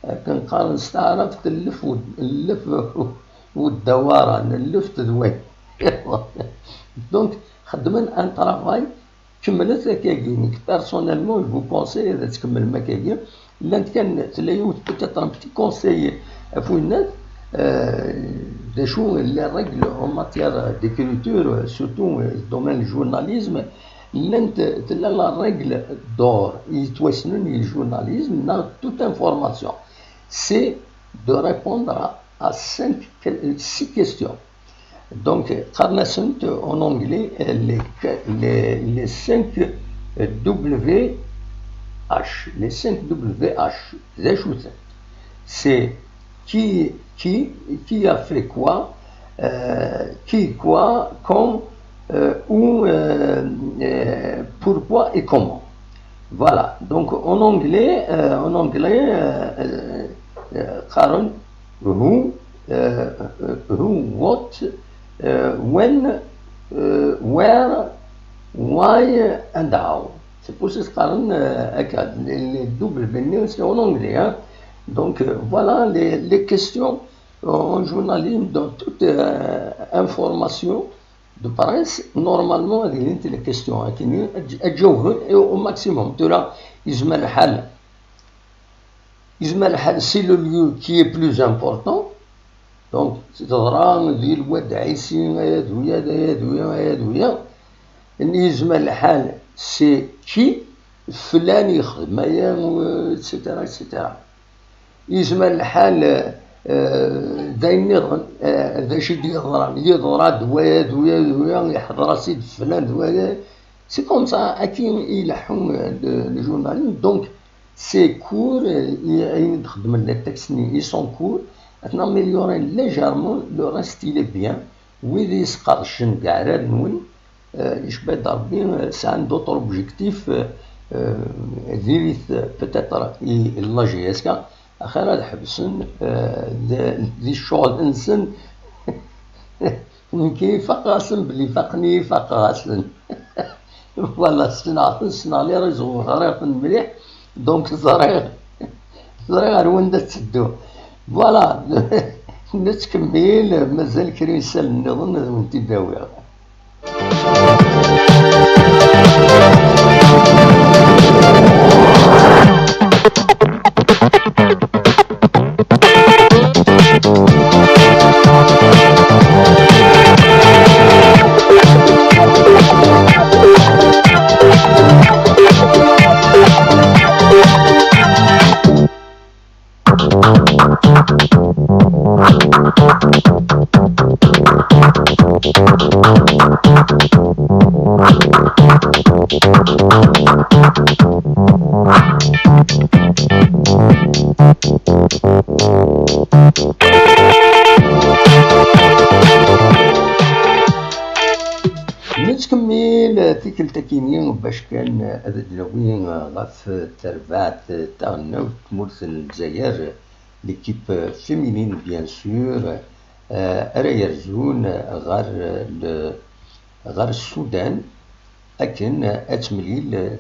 akken qqaren s taɛrabt, llef u-, llef u-, ddawara, llef d wayen. Donc, xeddmen un travail, kemmlet akkagi. Nekk, personnellement, je vous conseille ad tkemmlem akkagi. Llant kan, tella yiwet, peut-être un petit conseil ɣef winnat, euh, d acu, les règles en matière d'écriture, surtout, euh, domaine journalisme, llant, tella la règle d'or i yettwassnen i journalisme, neɣ toute information. C'est de répondre à, à cinq, six questions. Donc, qqaren-asent en anglais, euh, les, les, les cinq W H, les cinq W H. D acu-tent? C'est qui, qui, qui a fait quoi, euh, qui, quoi, quand, euh, où, euh, euh, pourquoi et comment. Voilà. Donc, en anglais, euh, en anglais, euh, euh, euh, qqaren who, euh, euh, who, what, euh, when, euh, where, why and how. C'est pour ça que qqaren, euh, akka, les, les W H, c'est en anglais, hein. Donc, euh, voilà les, les questions, euh, en journalisme, dans toute, euh, information de presse, normalement, ad ilint les questions, hein, ad, ad jawben, et au maximum. Tura, yezmer lḥal, yezmer lḥal, c'est le lieu qui est plus important. Donc, teḍra di Lwad Ɛisi, aya d wiya, aya d wiya, aya d wiya. Yezmer lḥal, c'est qui, flan yexdem aya, euh, et cetera, et cetera. Yezmer lḥal, euh, d ayen nniḍen, euh, d acu i d-yeḍran. Yeḍra-d waya d waya d waya, iḥḍer-as-id flan d waya. C'est comme ça, akken i ileḥḥu, euh, le, le journalisme. Donc, c'est court, euh, i, ayen i d-xeddmen les textes-nni, ils sont courts. Ad améliorer légèrement, le reste, il est bien. Wid i yesqerdcen deg aɛrar-nwen, euh, icba-d Rebbi, euh, sɛan d'autres objectifs, euh, euh, diri-t, euh, peut-être i la J S K, axir ad ḥebsen, euh, d, di ccɣel-nsen. Nekk ifaq-asen belli faqen-iyi, faqeɣ-asen. Voilà, ssneɣ-ten, ssneɣ les réseaux, ɣriɣ-ten mliḥ, donc ẓriɣ, ẓriɣ ar wanda ttedduɣ. Voilà, nettkemmil, mazal kra n yisallen nniḍen ad wen-t-id-awiɣ. Nettkemmil tikkelt-akini bac kan ad d-nawi ɣef terbaɛt taɣelnawt n tmurt n Lezzayer, l'équipe féminine, bien sûr, eh, ara yerzun ɣer le-, ɣer Sudan, akken ad temlil d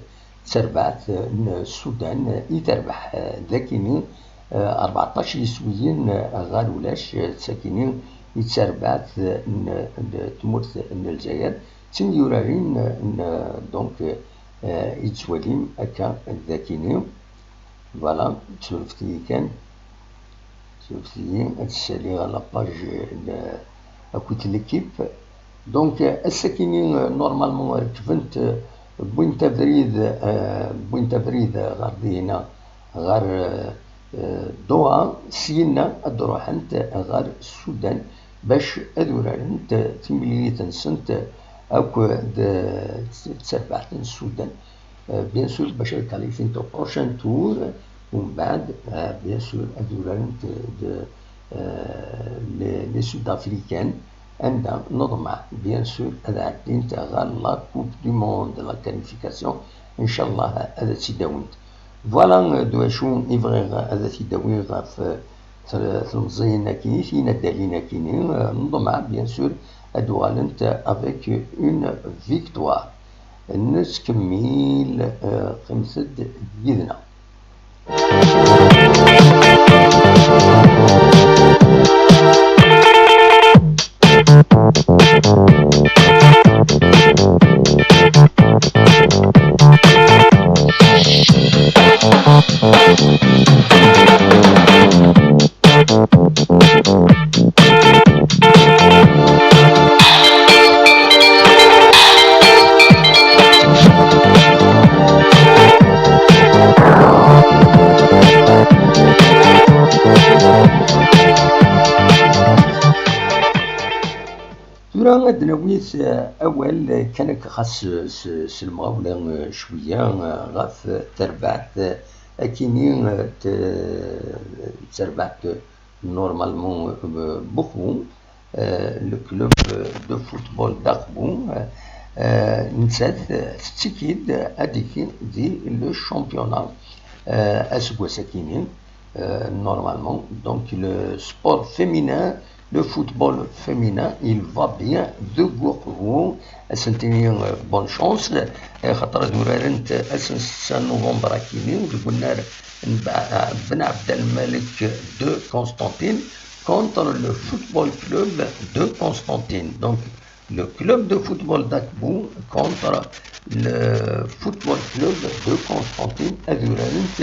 terbaɛt n Sudan i terbeḥ, eh, dakini, eh, rbeɛṭac yiswiyen ɣer ulac, eh, d takini i d terbaɛt n, n tmurt n Lezzayer. D tin yurarin n, donc, eh, i tettwalim akka dakini. Voilà, surfet-iyi kan. Surfet-iyi, ad ssaliɣ la page n, akked l'équipe. Donc, ass-akini, normalement, rekbent, wwint abrid, eh, wwint abrid ɣer dihna, ɣer, eh, Doha, syinna ad d-ruḥent ɣer Sudan bac ad urarent timlilit-nsent akked, eh, terbaɛt n Sudan. Euh, bien sûr, bac ad qualifient au prochain tour, umbeɛd, euh, bien sûr, ad urarent d, euh, les, les Sud-Africaines, anda neḍmeɛ, bien sûr, ad ɛeddint ɣer la Coupe du Monde, la qualification, inchallah, ad tt-id-awint. Voilà, euh, d wacu i bɣiɣ ad t-id-awiɣ ɣef, euh, tlemẓiyin-agi, tinaddalin-agi, euh, neḍmeɛ, bien sûr, ad uɣalent avec une victoire. Nettkemmil, eh, qqimet-d yid-neɣ. Tura ad d-nawi s, eh, awal, eh, kan akka xas, eh, s, s lemɣawla, eh, cwiya, eh, ɣef terbaɛt, eh, akini, eh, t-, terbaɛt, eh, normalement, eh, Bexwu, eh, le club, eh, de football d'Aqbu, eh, eh, nettat, eh, tettekki-d ad d-tiki di le championnat, eh, aseggas akini, eh, normalement. Donc, le sport féminin, le football féminin, il va bien deg Uqbu. Ad sent-tini, eh, bonne chance, eh, xaṭer ad urarent ass n setta novembre akini deg unnar n Ba-, Ben Abdelmalek de Constantine contre le football club de Constantine. Donc, le club de football d'Aqbu contre le football club de Constantine, ad urarent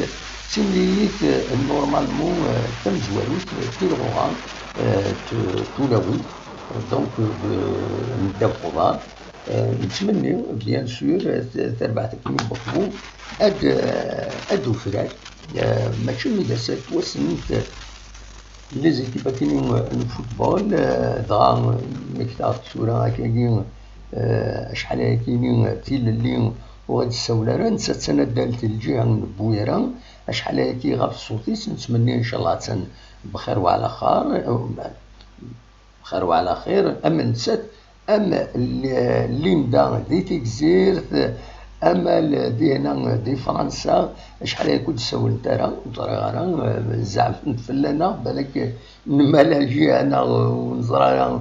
timlilit, eh, normalement, eh, tamezwarut, eh, tilɣuɣa, eh, t-, tulawit, eh, donc, eh, de, n ddabex uḍar. Eh, nettmenni, bien sûr, eh, t-, tarbaɛt akken i Bexwu ad, eh, ad d-tufrar, eh, mačči mi d ass-a ttwassnent les équipes akini n football, eh, dɣa nektaɣ-d tura akkagi, eh, acḥal ayakini tilelli ur ɣ-d-tessawel ara, nettat d tanaddalt n lǧiha n Bwira, acḥal ayaki ɣef ṣṣut-is, nettmenni incallah attan bxir wa ɛla xir, eh, bxir wa ɛla xir, am nettat, am L-, Linda di Tegzirt, am l-, dihna di Fransa, acḥal ayakk ur d-ssawlent ara, ur ẓriɣ ara, eh, zeɛfent fell-aneɣ, balak nemmala lǧiha neɣ ur neẓri ara,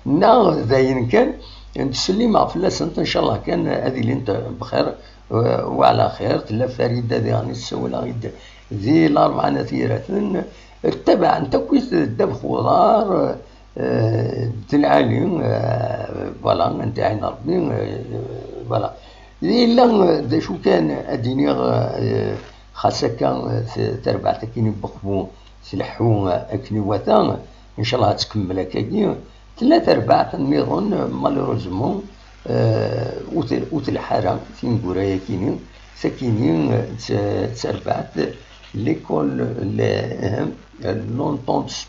neɣ d ayen kan, ttsellimeɣ fell-asent, ncallah kan ad ilint bxir, eh, wa ɛla xir. Tella Farida diɣen i ssawleɣ-d di Larebɛa n At Yiraten, ttabaɛent akkit ddabex uḍar, eh, d lɛali, eh, voilà, ad iɛin Rebbi, eh, voilà. Yella, eh, d acu kan ad d-iniɣ, eh, xas akka, eh, t-, tarbaɛt akkin i Bexwu tleḥḥu, eh, akken iwata, ncallah ad tkemmel akkagi. Tella tarbaɛt nniḍen, eh, malheureusement, eh, ur t-, ur telḥa ara tineggura-yakini, sakini, eh, d t-, d tarbaɛt l'école, le, eh, l'entente,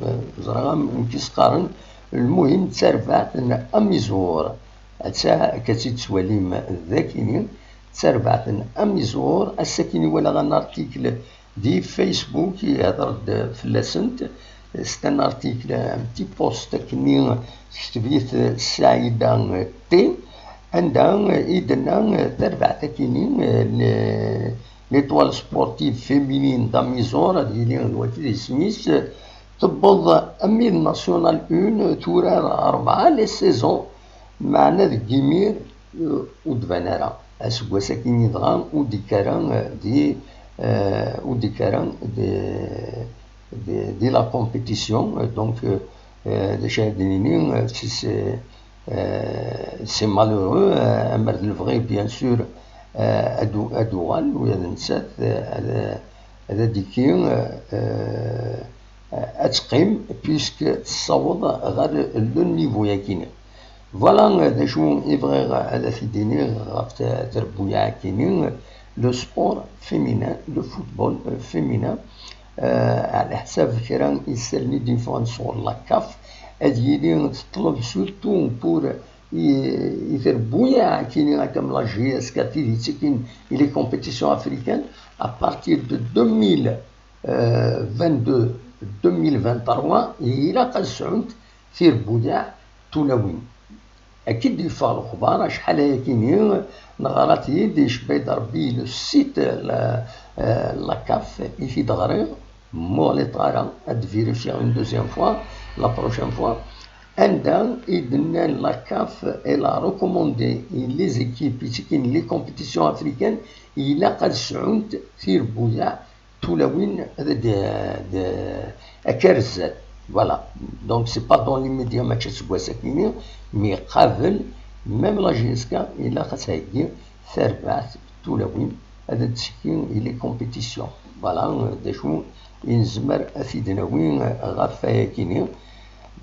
eh, ẓriɣ am-, amek i s-qqaren, Lmuhim, d tarbaɛt n amiẓur. Atta akka tt-id-tettwalim dagini, d tarbaɛt n amiẓur. Ass-akini walaɣ un article di Facebook ihedder-d fell-asent. C'est un article, un petit post akkenni tekteb-it Saïda T, anda i d-tenna tarbaɛt akini, les, l'étoile sportive féminine d'Amiẓur, ad yili d wagi d isem-is, tewweḍ am d National un, turar rebɛa les saisons, meɛna deg imir, eh, ur d-tban ara. Aseggas-agi dɣa ur d-ikka ara, eh, di, eh, ur d-ikka ara di, di, di la compétition. Donc, eh, eh, d acu ara d-nini, eh, c'est, c'est, eh, c'est malheureux, eh, amer d lebɣi, bien sûr, eh, ad u-, ad uɣal, ula d nettat, eh, ad, ad d-ikki, eh, eh, ad teqqim, puisque tessaweḍ ɣer le niveau-yagi. Voilà, eh, d acu i bɣiɣ ad t-id-iniɣ ɣef t-, trebbuyaɛ-agi, le sport féminin, le football, eh, féminin, eh, ɛla ḥsab kra isallen i d-yeffɣen sɣur la CAF, ad yili teṭleb surtout pour i, i trebbuyaɛ-agi, comme la J S K, tid yettakin i les compétitions africaines, à partir de deux mille vingt-deux, deux mille vingt-trois, ilaq ad sɛunt tirbuyaɛ tulawin. Akka i d-yeffeɣ lexbar acḥal ayakini, neɣra-t-id, icebba-d Rebbi le site, la, eh, la CAF i t-id-ɣriɣ, m'uɣliṭ ara ad vérifier une deuxième fois, la prochaine fois, anda i d-nnan la CAF, elle a recommandé les équipes i ttekin les compétitions africaines, ilaq ad sɛunt tirbuyaɛ tulawin ad d-, d-, akka ar zdat. Voilà. Donc, c'est pas dans l'immédiat, mačči aseggas-agi, mais qabel, même la J S K, ilaq ad theggi tarbaɛt tulawin ad d-tekki i les compétitions. Voilà, d acu i nezmer ad t-id-nawi ɣef wayagi.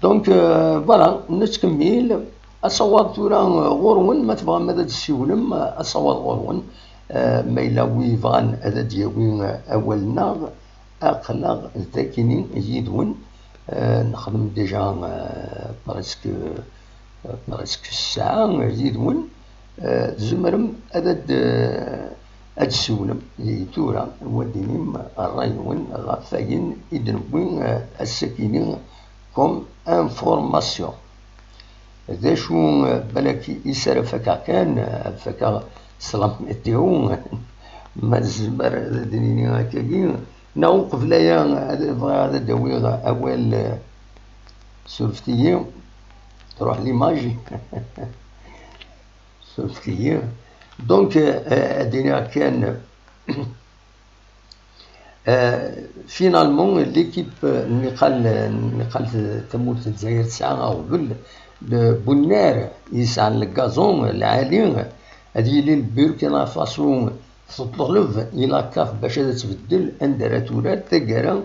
Donc, euh, voilà, nettkemmil. Asawaḍ tura, euh, ɣur-wen, ma tebɣam ad d-tessiwlem, euh, asawaḍ ɣur-wen. Euh, ma yella wi yebɣan ad d-yawi, euh, awal-nneɣ, aql-aɣ dagini yid-wen. Euh, nexdem déjà, euh, presque, euh, presque ssaɛa, euh, yid-wen. Euh, tzemrem ad, ad, euh, ad d-tessiwlem i tura, u ad d-tinim ṛṛay-nwen ɣef wayen i d-newwi, euh, ass-akini comme information. D acu, euh, balak i s ara fakeɣ kan, euh, ad fakeɣ s la météo, ma nezmer ad d-nini akkagi, neɣ uqbel aya ad, bɣiɣ ad d-awiɣ awal, euh, surfet-iyi, truḥ l'image. Surfet-iyi. Donc, euh, ad d-iniɣ kan, euh, finalement, l'équipe, euh, niqal, niqal tamurt n Lezzayer tesɛa aɣbel, le Bunnar yesɛan le gazon lɛali, ad yili le Burkina Faso teṭleb i la CAF bac ad tbeddel anda ara turar taggara,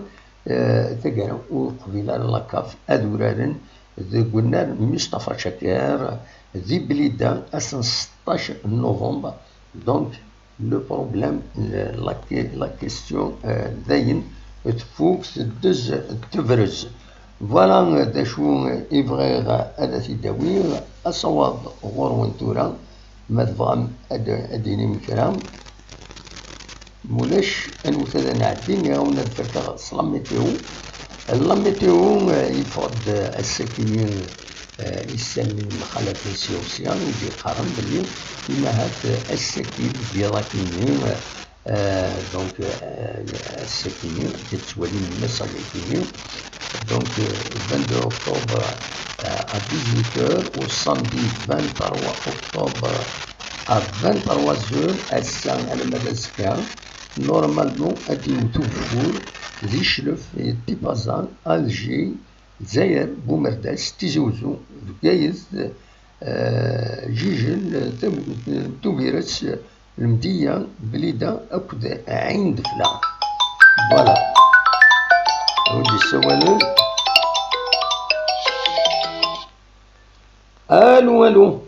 euh, taggara ur qbil ara la CAF ad uraren deg unnar Mustafa Chaker di Blida ass n seṭṭac novembre. Donc, le problème, le, la que-, la question, euh, dayen tfuk teddez tebrez. Voilà, euh, d acu, euh, i bɣiɣ ad t-id-awiɣ, asawaḍ ɣur-wen tura, ma tebɣam ad, ad d-tinim kra. Mulac, anwet ad nɛeddi, nniɣ-awen ad fakeɣ s la météo. La météo, euh, yeffeɣ-d, euh, ass-akini, euh, isallen n lxalat n Sya u Sya, i d-yeqqaren belli imahat, euh, ass-agi, deg yiḍ akini, euh, donc, euh, ass-akini, ad tettwalim message-akini. Donc, euh, vingt-deux octobre, euh, à dix-huit heures, au samedi vingt-trois octobre à vingt-trois heures, ass-a alamma d azekka, normalement, ad d-iwet ugeffur di Cclef, Tipaza, Alger, Lezzayer, Bumerdas, Tizi Uzzu, Bgayet, euh, Jijel, Tab-, Tubiret, Lemdeyya, Blida akked Ɛin Defla. Voilà. Wid yessawalen. Alu, alu.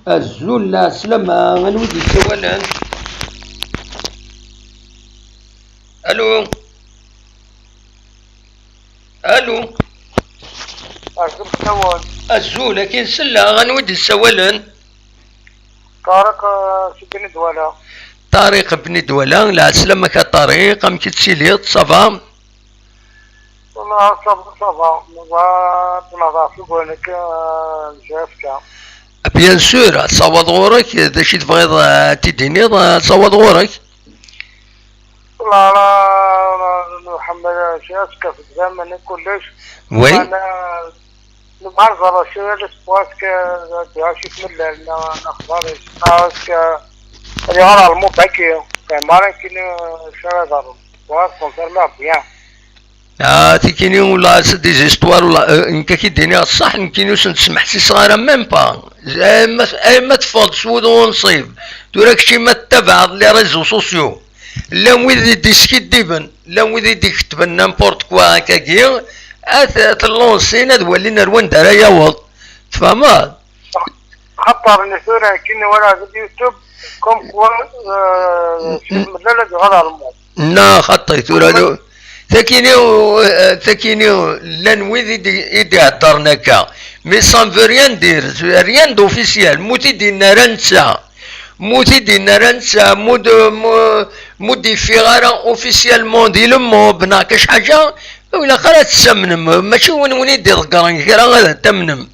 Azul, lɛeslama, anwa i d-yessawalen? Alu? Alu? Azul fell-awen. Azul, akin selleɣ, anwa i d-yessawalen? Ṭariq, eh, si Bni Dwala. Ṭariq Bni Dwala, lɛeslama-k a Ṭariq, amek i tettiliḍ, ça va? Wallah, ça va, ça va. Nebɣa ad nehḍer ɣef uguren-agi, eh, n J F K. Bien sûr, ṣṣawḍeɣ ɣur-k, d acu i tebɣiḍ, eh, ad t-id-tiniḍ, eh, ṣṣawḍeɣ ɣur-k. Voilà, nḥemmel J F K f idammen i kullec. Oui. Meɛna nebɣa ad nẓer acu i l'espoir que d acu i t-mellal neɣ nexḍer-is. Parce que ad yuɣal ɣer lmubaki, fehmeɣ ara nekkini acu ara iḍerrun. Bɣiɣ ad confirmeɣ bien. Ah, tikini, ula c'est des histoires, ula, euh, nekk ad k-id-iniɣ ṣṣeḥ, nekkini ur sen-smeḥsiseɣ ara même pas. Ay ma, ay ma teffɣeḍ s wudem unṣib, tura kečči ma tettabaɛeḍ les réseaux sociaux, llan wid i d-iskiddiben, llan wid i d-ikettben n'importe quoi akkagi, ad t-, t-lansin ad walin ar wanda ara yaweḍ. Tfehmeḍ? Xaṭer ni tura akken walaɣ di YouTube, comme quoi, euh, N-, n-, Sidi Mlal ad yuɣal ɣer lmut. Na, xaṭi, tura lu-, takini, eh, takini, llan wid i d-, i d-iheddren akka. Mais ça ne veut rien dire, rien d'officiel. Mu t-id-yenna ara netta. Mu t-id-yenna ara netta. Mu d-, mu, mu d-iffiɣ ara officiellement di le monde, neɣ kac ḥaǧa, ur ilaq ara ad tessamnem. Mačči win, win i d-iḍeggren kra ad tamnem.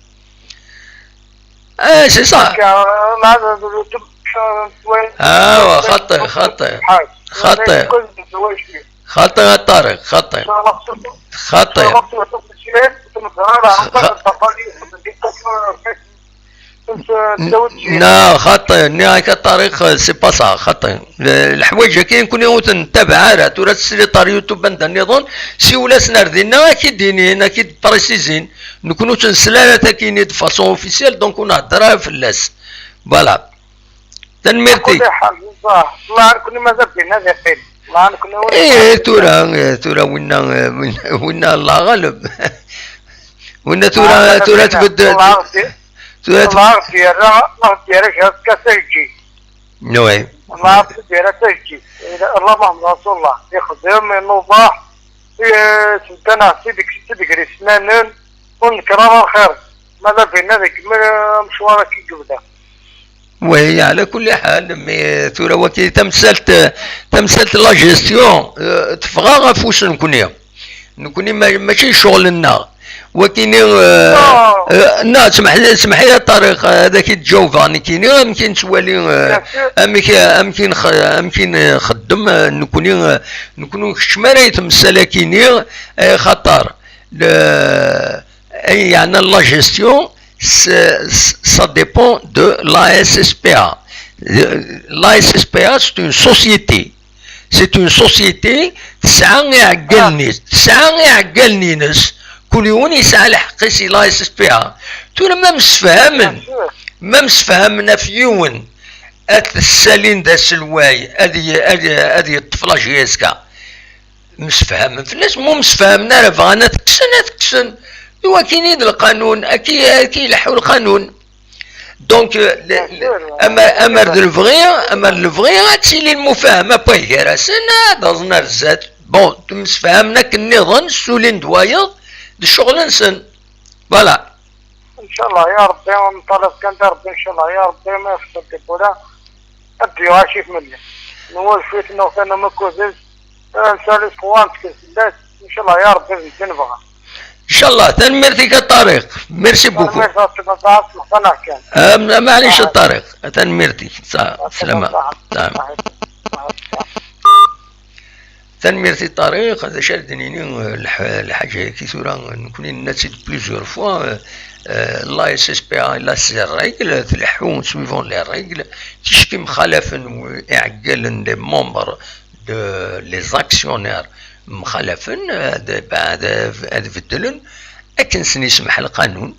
Eh, c'est ça. Awa, xaṭi, xaṭi. Xaṭi. Xaṭi a Ṭariq, xaṭi. Xaṭi. Xa-, na, xaṭi, nniɣ-ak a Ṭariq, c'est pas ça, xaṭi. Le-, leḥwayeǧ-agi nekkni ur ten-nettabaɛ ara, tura tesliḍ ɣer YouTube anda nniḍen, siwel-asen ar dinna, ad k-id-inin, ad k-id-précisin. Nekkni ur tt-nsel ara takini de façon officielle, donc ur nhedder ara fell-as. Voilà. Tanemmirt-ik. Ala kulli ḥal, nekkni mazal dinna ad iqqim. Nekkni ur Eh, tura, eh, tura winna, eh, winna, winna Allah ɣaleb. Winna tura, tura tbeddel. Tura tb- Allah ɣef yerra, Allah ɣef yerra kra tekka tajjit. Oui. Allah ɣef yerra tajjit. Allah Muḥemmed Rasulullah. Ixdem, inuḍeḥ, eh, tedda-neɣ tideg, tideg ri snanen, ur nekker ara lxir. Ma d abina deg mi amecwar akka i yebda. Oui, ala kulli ḥal, mais tura waki tamsalt, tamsalt la gestion, euh, teffeɣ ɣef ufus nekkni. Nekkni ma-, mačči d ccɣel-nneɣ. Wakini, euh, euh, na, smeḥ-, smeḥ-iyi a Ṭariq, euh, ad ak-id-ǧawbeɣ nekkini, amek i nettwali, euh, amek, amek i nx-, amek i nxeddem, euh, nekkni, euh, nekkni ur nkeččem ara i temsal-akini, euh, xaṭer, le, Ay, yeɛni la gestion, c'est, ça dépend de l'A S S P A. Euh, l'A S S P A, c'est une société. C'est une société, tesɛa iɛeggalen-is, tesɛa iɛeggalen-ines, kul yiwen yesɛa lḥeqq-is i l'A S S P A. Tura ma msefhamen, ma msefhamen ɣef yiwen, ad t-ssalin d aselway, ad y-, ad y-, ad yeṭṭef la J S K. Msefhamen fell-as, ma ur msefhamen ara, bɣan ad t-kksen, ad t-kksen. I wakken i d lqanun, akka, akka ileḥḥu lqanun. Donc, euh, le, le, amer, amer d lebɣi, amer d lebɣi, ad tili lmufahama n way gar-asen, ad aẓen ar zdat. Bon, msefhamen akken nniḍen, ssulin-d wayeḍ, d ccɣel-nsen. Voilà. Ncallah ya Rebbi, nṭalab kan di Rebbi, ncallah ya Rebbi, ma yexṣer tewwura, ad d-yuɣal cif melli. Nwulef-it, nuɣ-t, namakud-is, eh, nsali ṣṣwar, nettkel fell-as, ncallah ya Rebbi, d nekk nebɣa. Ncallah, tanemmirt-ik a Ṭariq. Merci beaucoup. Tanemmirt a Ṭariq, ṭṭaɛa s lexṣan kan. Am-, maɛlic a Ṭariq, tanemmirt-ik. Sa-, salama. Salam. Tanemmirt i Ṭariq, d acu ara d-nini, eh, lḥ-, lḥaǧa-agi tura, nekkni nenna-tt-id plusieurs fois, eh, eh, la S S P A, elle a ses règles, tleḥḥu suivant les règles, ticki mxalafen w-, iɛeggalen, les membres de, les actionnaires mxalafen, eh, ad, ad, ad beddlen, akken sen-yesmeḥ lqanun,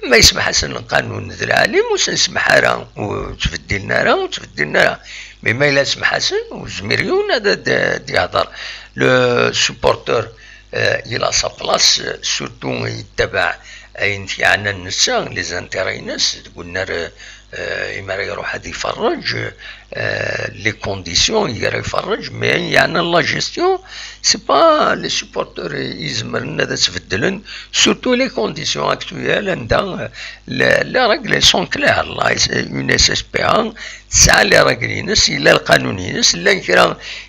Ma yesmeḥ-asen lqanun d lɛali, ur sen-semḥ ara, ur ttbeddilen ara, ur ttbeddilen ara. Mais ma yella semḥ-asen, ur yezmir yiwen ad, ad, ad d-yehder. Le supporteur, euh, il a sa place, euh, surtout yettabaɛ, ayen t-yeɛnan netta, les intérêts-ines, deg unnar, euh, imi ara iruḥ ad iferreǧ, euh, les conditions i ara iferreǧ, mais ayen yeɛnan la gestion, c'est pas les supporters i izemren ad tt-beddlen, surtout les conditions actuelles, anda, euh, les, les règles sont claires. La S-, une S S P A tesɛa les règles-ines, yella lqanun-ines, llan kra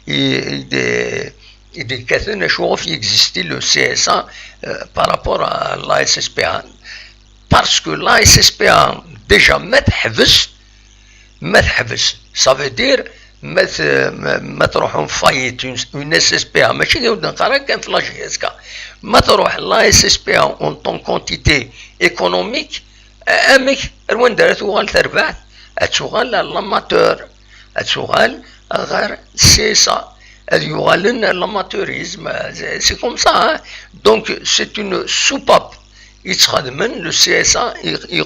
i, i d-, i d-yekkaten acu ɣef i existe le C S A, euh, par rapport à la S S P A. Parce que la S S P A, déjà, ma teḥbes, ma teḥbes, ça veut dire, ma t-, ma, ma tṛuḥ en faillite, une, une S S P A, mačči d akken neqqar kan ɣef la J S K. Ma tṛuḥ la S S P A en tant qu'entité économique, a-, amek, ar wanda ara tuɣal terbaɛt? Ad tuɣal à l'amateur, ad tuɣal ɣer C S A, ad yuɣalen à l'amateurisme, c'est, c'est comme ça, hein. Donc, c'est une soupape. Yettxedmen, le C S A, i, i,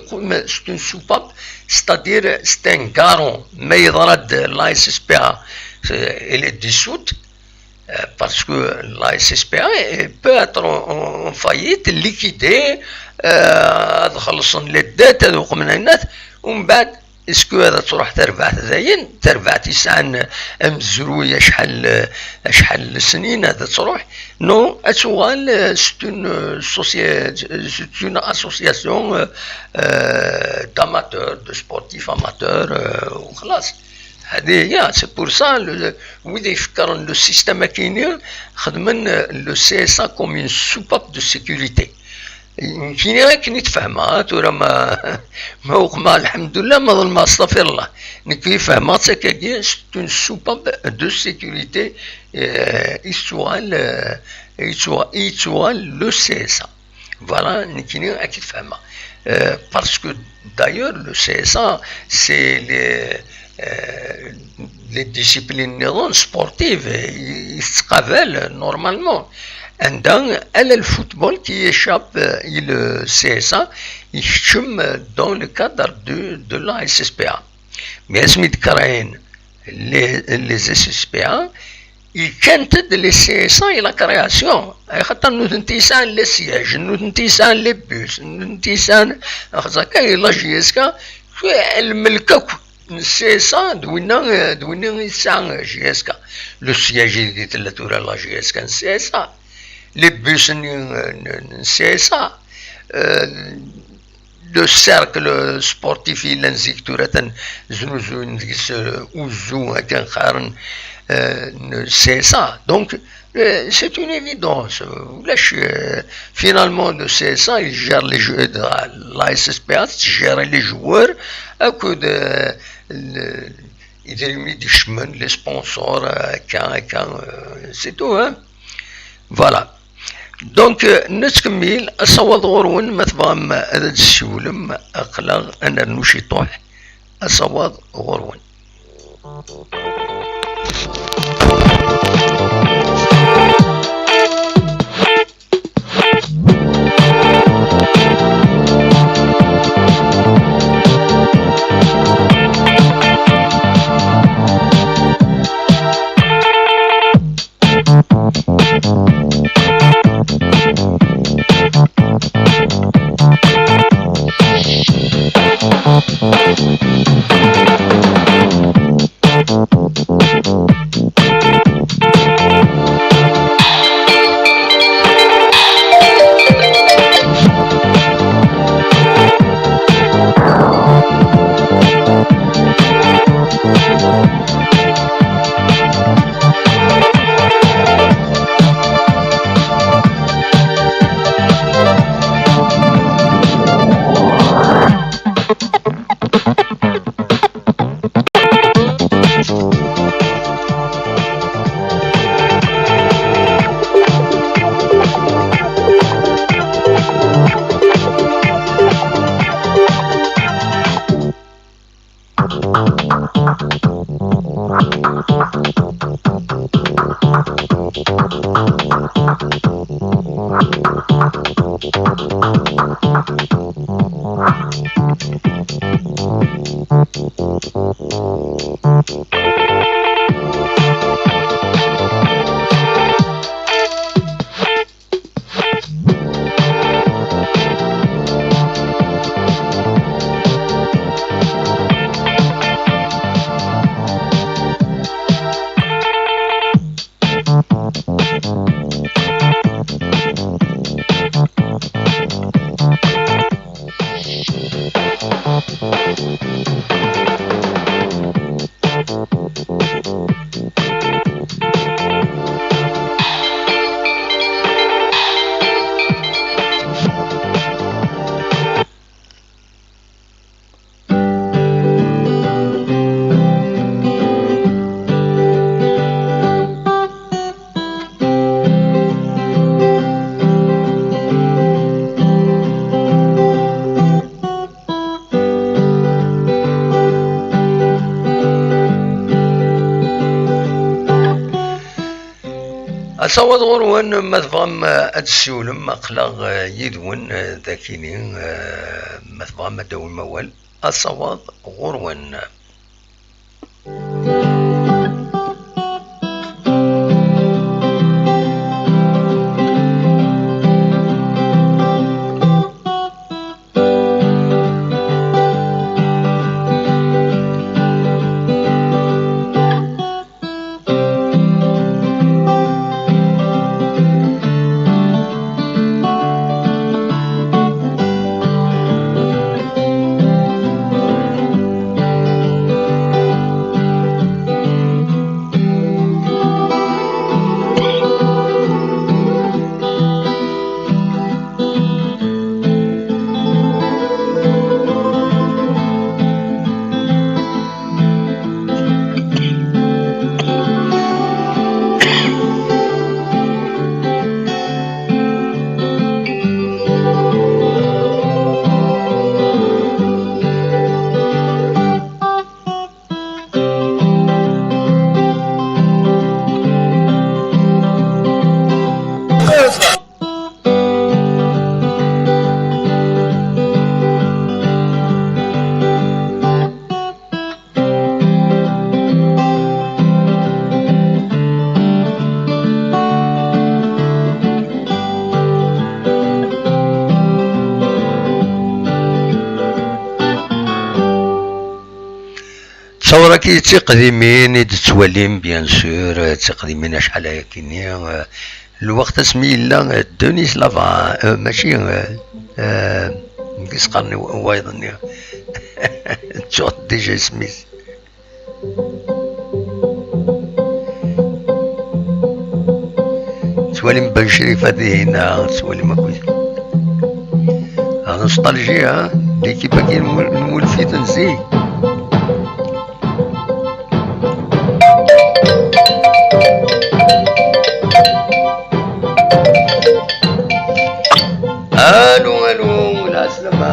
c'est une soupape, c'est-à-dire, c'est un garant. Ma yeḍra-d la S S P A, c'est, elle est dissoute, euh, parce que la S S P A peut être en, en, en faillite, liquidée, euh, ad xellṣen les dettes, ad uqmen aynat, umbeɛd, est-ce que ad truḥ terbaɛt dayen? Terbaɛt yesɛan amezruy acḥal, acḥal n snin ad truḥ? Non, ad tuɣal, euh, c'est une, euh, soci-, c'est une association, euh, euh, d'amateurs, de sportifs amateurs, euh, وخلاص. هذه هي، c'est pour ça le, wid ifekkren le système akini xedmen, euh, le C S A comme une soupape de sécurité. Nekkini akken i t-fehmeɣ, ah, tura ma, ma uqmeɣ, lḥemdullah, ma ḍelmeɣ, astaɣfirullah. Nekk i fehmeɣ-tt akkagi, c'est une soupape de sécurité, euh, i tettuɣal, euh, i tettuɣal, i tettuɣal le C S A. Voilà, nekkini akken i t-fehmeɣ. Euh, parce que d'ailleurs, le C S A, c'est les, euh, les disciplines niḍen sportives, i, i tettqabal normalement. Anda, ala le football qui échappe, euh, i le C S A, ikeččem dans le cadre de, de la S S P A. Mais asmi d-créen les, les S S P A, kkant-d les C S A i la création. Axaṭer nutenti sɛan les sièges, nutenti sɛan les bus, nutenti sɛan, axaṭer akka, la J S K, lmelk akk n C S A d winna, d winna i tesɛa J S K. Le siège i tella tura la J S K n C S A. Les bus n, n, n C S A. Euh, le cercle sportif i llan zik tura atan znuzuyen deg-s, euh, uzzu akken qqaren, euh, n C S A. Donc, euh, c'est une évidence. Ulac, euh, finalement, le C S A, il gère les jeux, de la, la S S P A, il gère les joueurs, akked, euh, le, idrimen i d-ikecmen, les sponsors, euh, akka, akka, euh, c'est tout, hein. Voilà. Donc, euh, nettkemmil, asawaḍ ɣur-wen, ma tebɣam ad d-tessiwlem, aql-aɣ ad nernu ciṭuḥ, asawaḍ ɣur-wen. Asawaḍ ɣur-wen, ma tebɣam ad tessiwlem, aql-aɣ yid-wen dagi-ni, ma tebɣam ad d-tawim awal, asawaḍ ɣur-wen. Ttawra-agi d tiqdimin i d-tettwalim, bien sûr, d tiqdimin acḥal ayakini, eh, lweqt asmi yella, eh, Denis Lava, eh, mačči, eh, eh, deg isqaren i wayeḍ-nni. Ttuɣ déjà isem-is. Tettwalim Ben Crif dihin, ah, tettwalim akk. Ah, nostalgie, ah, l'équipe-agi n wul-, n wulfiten zik. Allô, allô, la salama.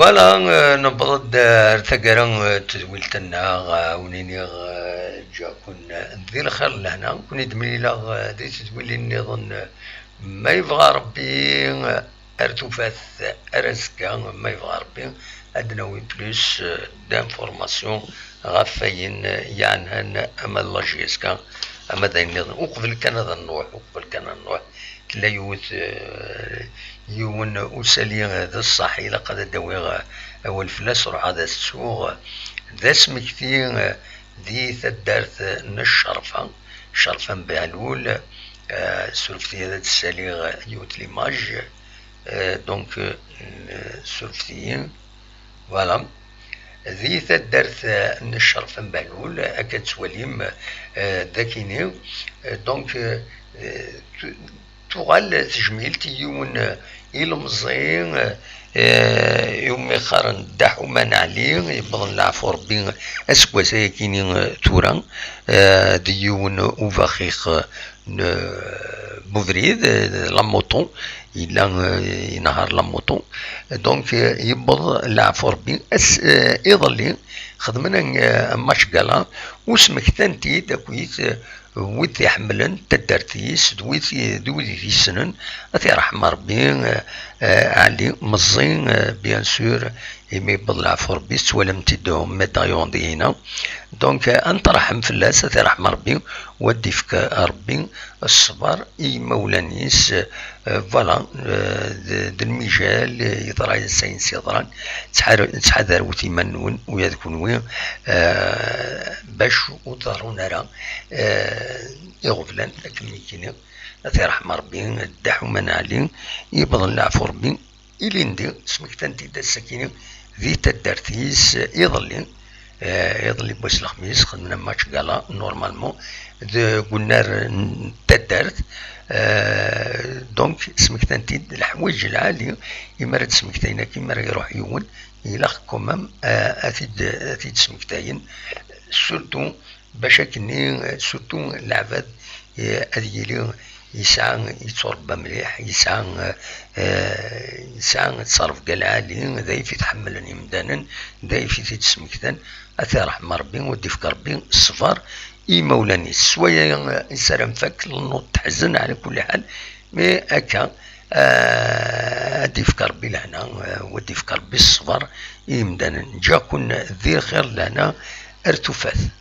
Voilà, euh, newweḍ-d, euh, ar taggara, euh, n tedwilt-nneɣ, euh, wen-iniɣ, euh, ǧǧiɣ-ken, euh, di lxir d lehna, ken-id-mlileɣ, euh, di tedwilin nniḍen, euh, ma yebɣa Rebbi, euh, ar tufat, ar azekka, ma yebɣa Rebbi, ad d-nawi plus, euh, d'informations ɣef wayen, euh, yeɛnan ama d la J S K, ama d ayen nniḍen. Uqbel kan ad nruḥ, uqbel kan ad nruḥ, tella yiwet, euh, yiwen usali, euh, d ṣṣeḥ, ilaq ad d-awiɣ, euh, awal fell-as, ruḥ ad as-ttuɣ, euh, d asmekti, euh, di taddart, euh, n Ccerfa, Ccerfa n Behlul, euh, surfet-iyi ad d-ssaliɣ, euh, yiwet l'image, euh, donc, euh, surfet-iyi, voilà. Di taddart, euh, n Ccerfa n Behlul, akka tettwalim, euh, dagini, euh, donc, euh, euh, tu-, tuɣal tejmilt i yiwen, eh, ilemẓi, eh, eh, iwumi qqaren Dda Ḥuman Ɛli, yewweḍen leɛfu Rebbi aseggas-ayakini, eh, tura, eh, d yiwen ubaxix, eh, n, eh, n ubrid, eh, la moto, yella, eh, inehheṛ la moto. Donc, eh, yewweḍ leɛfu Rebbi. Ass, eh, iḍelli, xedmen, eh, match gala, u smektan-t-id akkit, eh, wid iḥemmlen taddart-is, d wid, d wid i t-yessnen, ad t-yerḥem Rebbi, eh, Ɛli meẓẓi, bien sûr, imi yewweḍ leɛfu Rebbi, tettwalam-t-id ur meddaɣ yuɣen deg-ina. Donc, ad nṭerḥem fell-as, ad t-iṛḥem Rebbi, u ad d-ifk Rebbi ṣṣber i yimawlan-is. Voilà, d lmijal, yeḍra-yas ayen s-yeḍran. Ttḥadarwet iman-nwen, uya d kunwi, bac ur d-ḍerrun ara iɣeblan akken mi kini. Ad t-iṛḥem Rebbi, Dda Ḥuman Ɛli, yewweḍen leɛfu Rebbi, ilindi smektan-t-id ass-akini di taddart-is iḍelli. Iḍelli n wass lexmis xedmen match gala, normalement, deg unnar n taddart. Donc, smektan-t-id leḥwayeǧ lɛali, imi ara d-smektayen akka, imi ara iṛuḥ yiwen, ilaq quand même ad t-id-smektayen, surtout bac akkenni, surtout leɛbad ad yili yesɛa, yettuṛebba mliḥ, yesɛa, yesɛa ttṣerf deg lɛali, d ayf i t-ḥemmlen yimdanen, d ayf i t-id-smektan. Ad t-iṛḥem Rebbi, u ad d-ifk Rebbi ṣṣber i yimawlan-is. S waya i s ara nfak, lnuṭ teḥzen ɛla kulli ḥal, mais akka, ad d-ifk Rebbi lehna, u ad d-ifk Rebbi ṣṣber i yimdanen. Ǧǧiɣ-ken di lxir d lehna, ar tufat.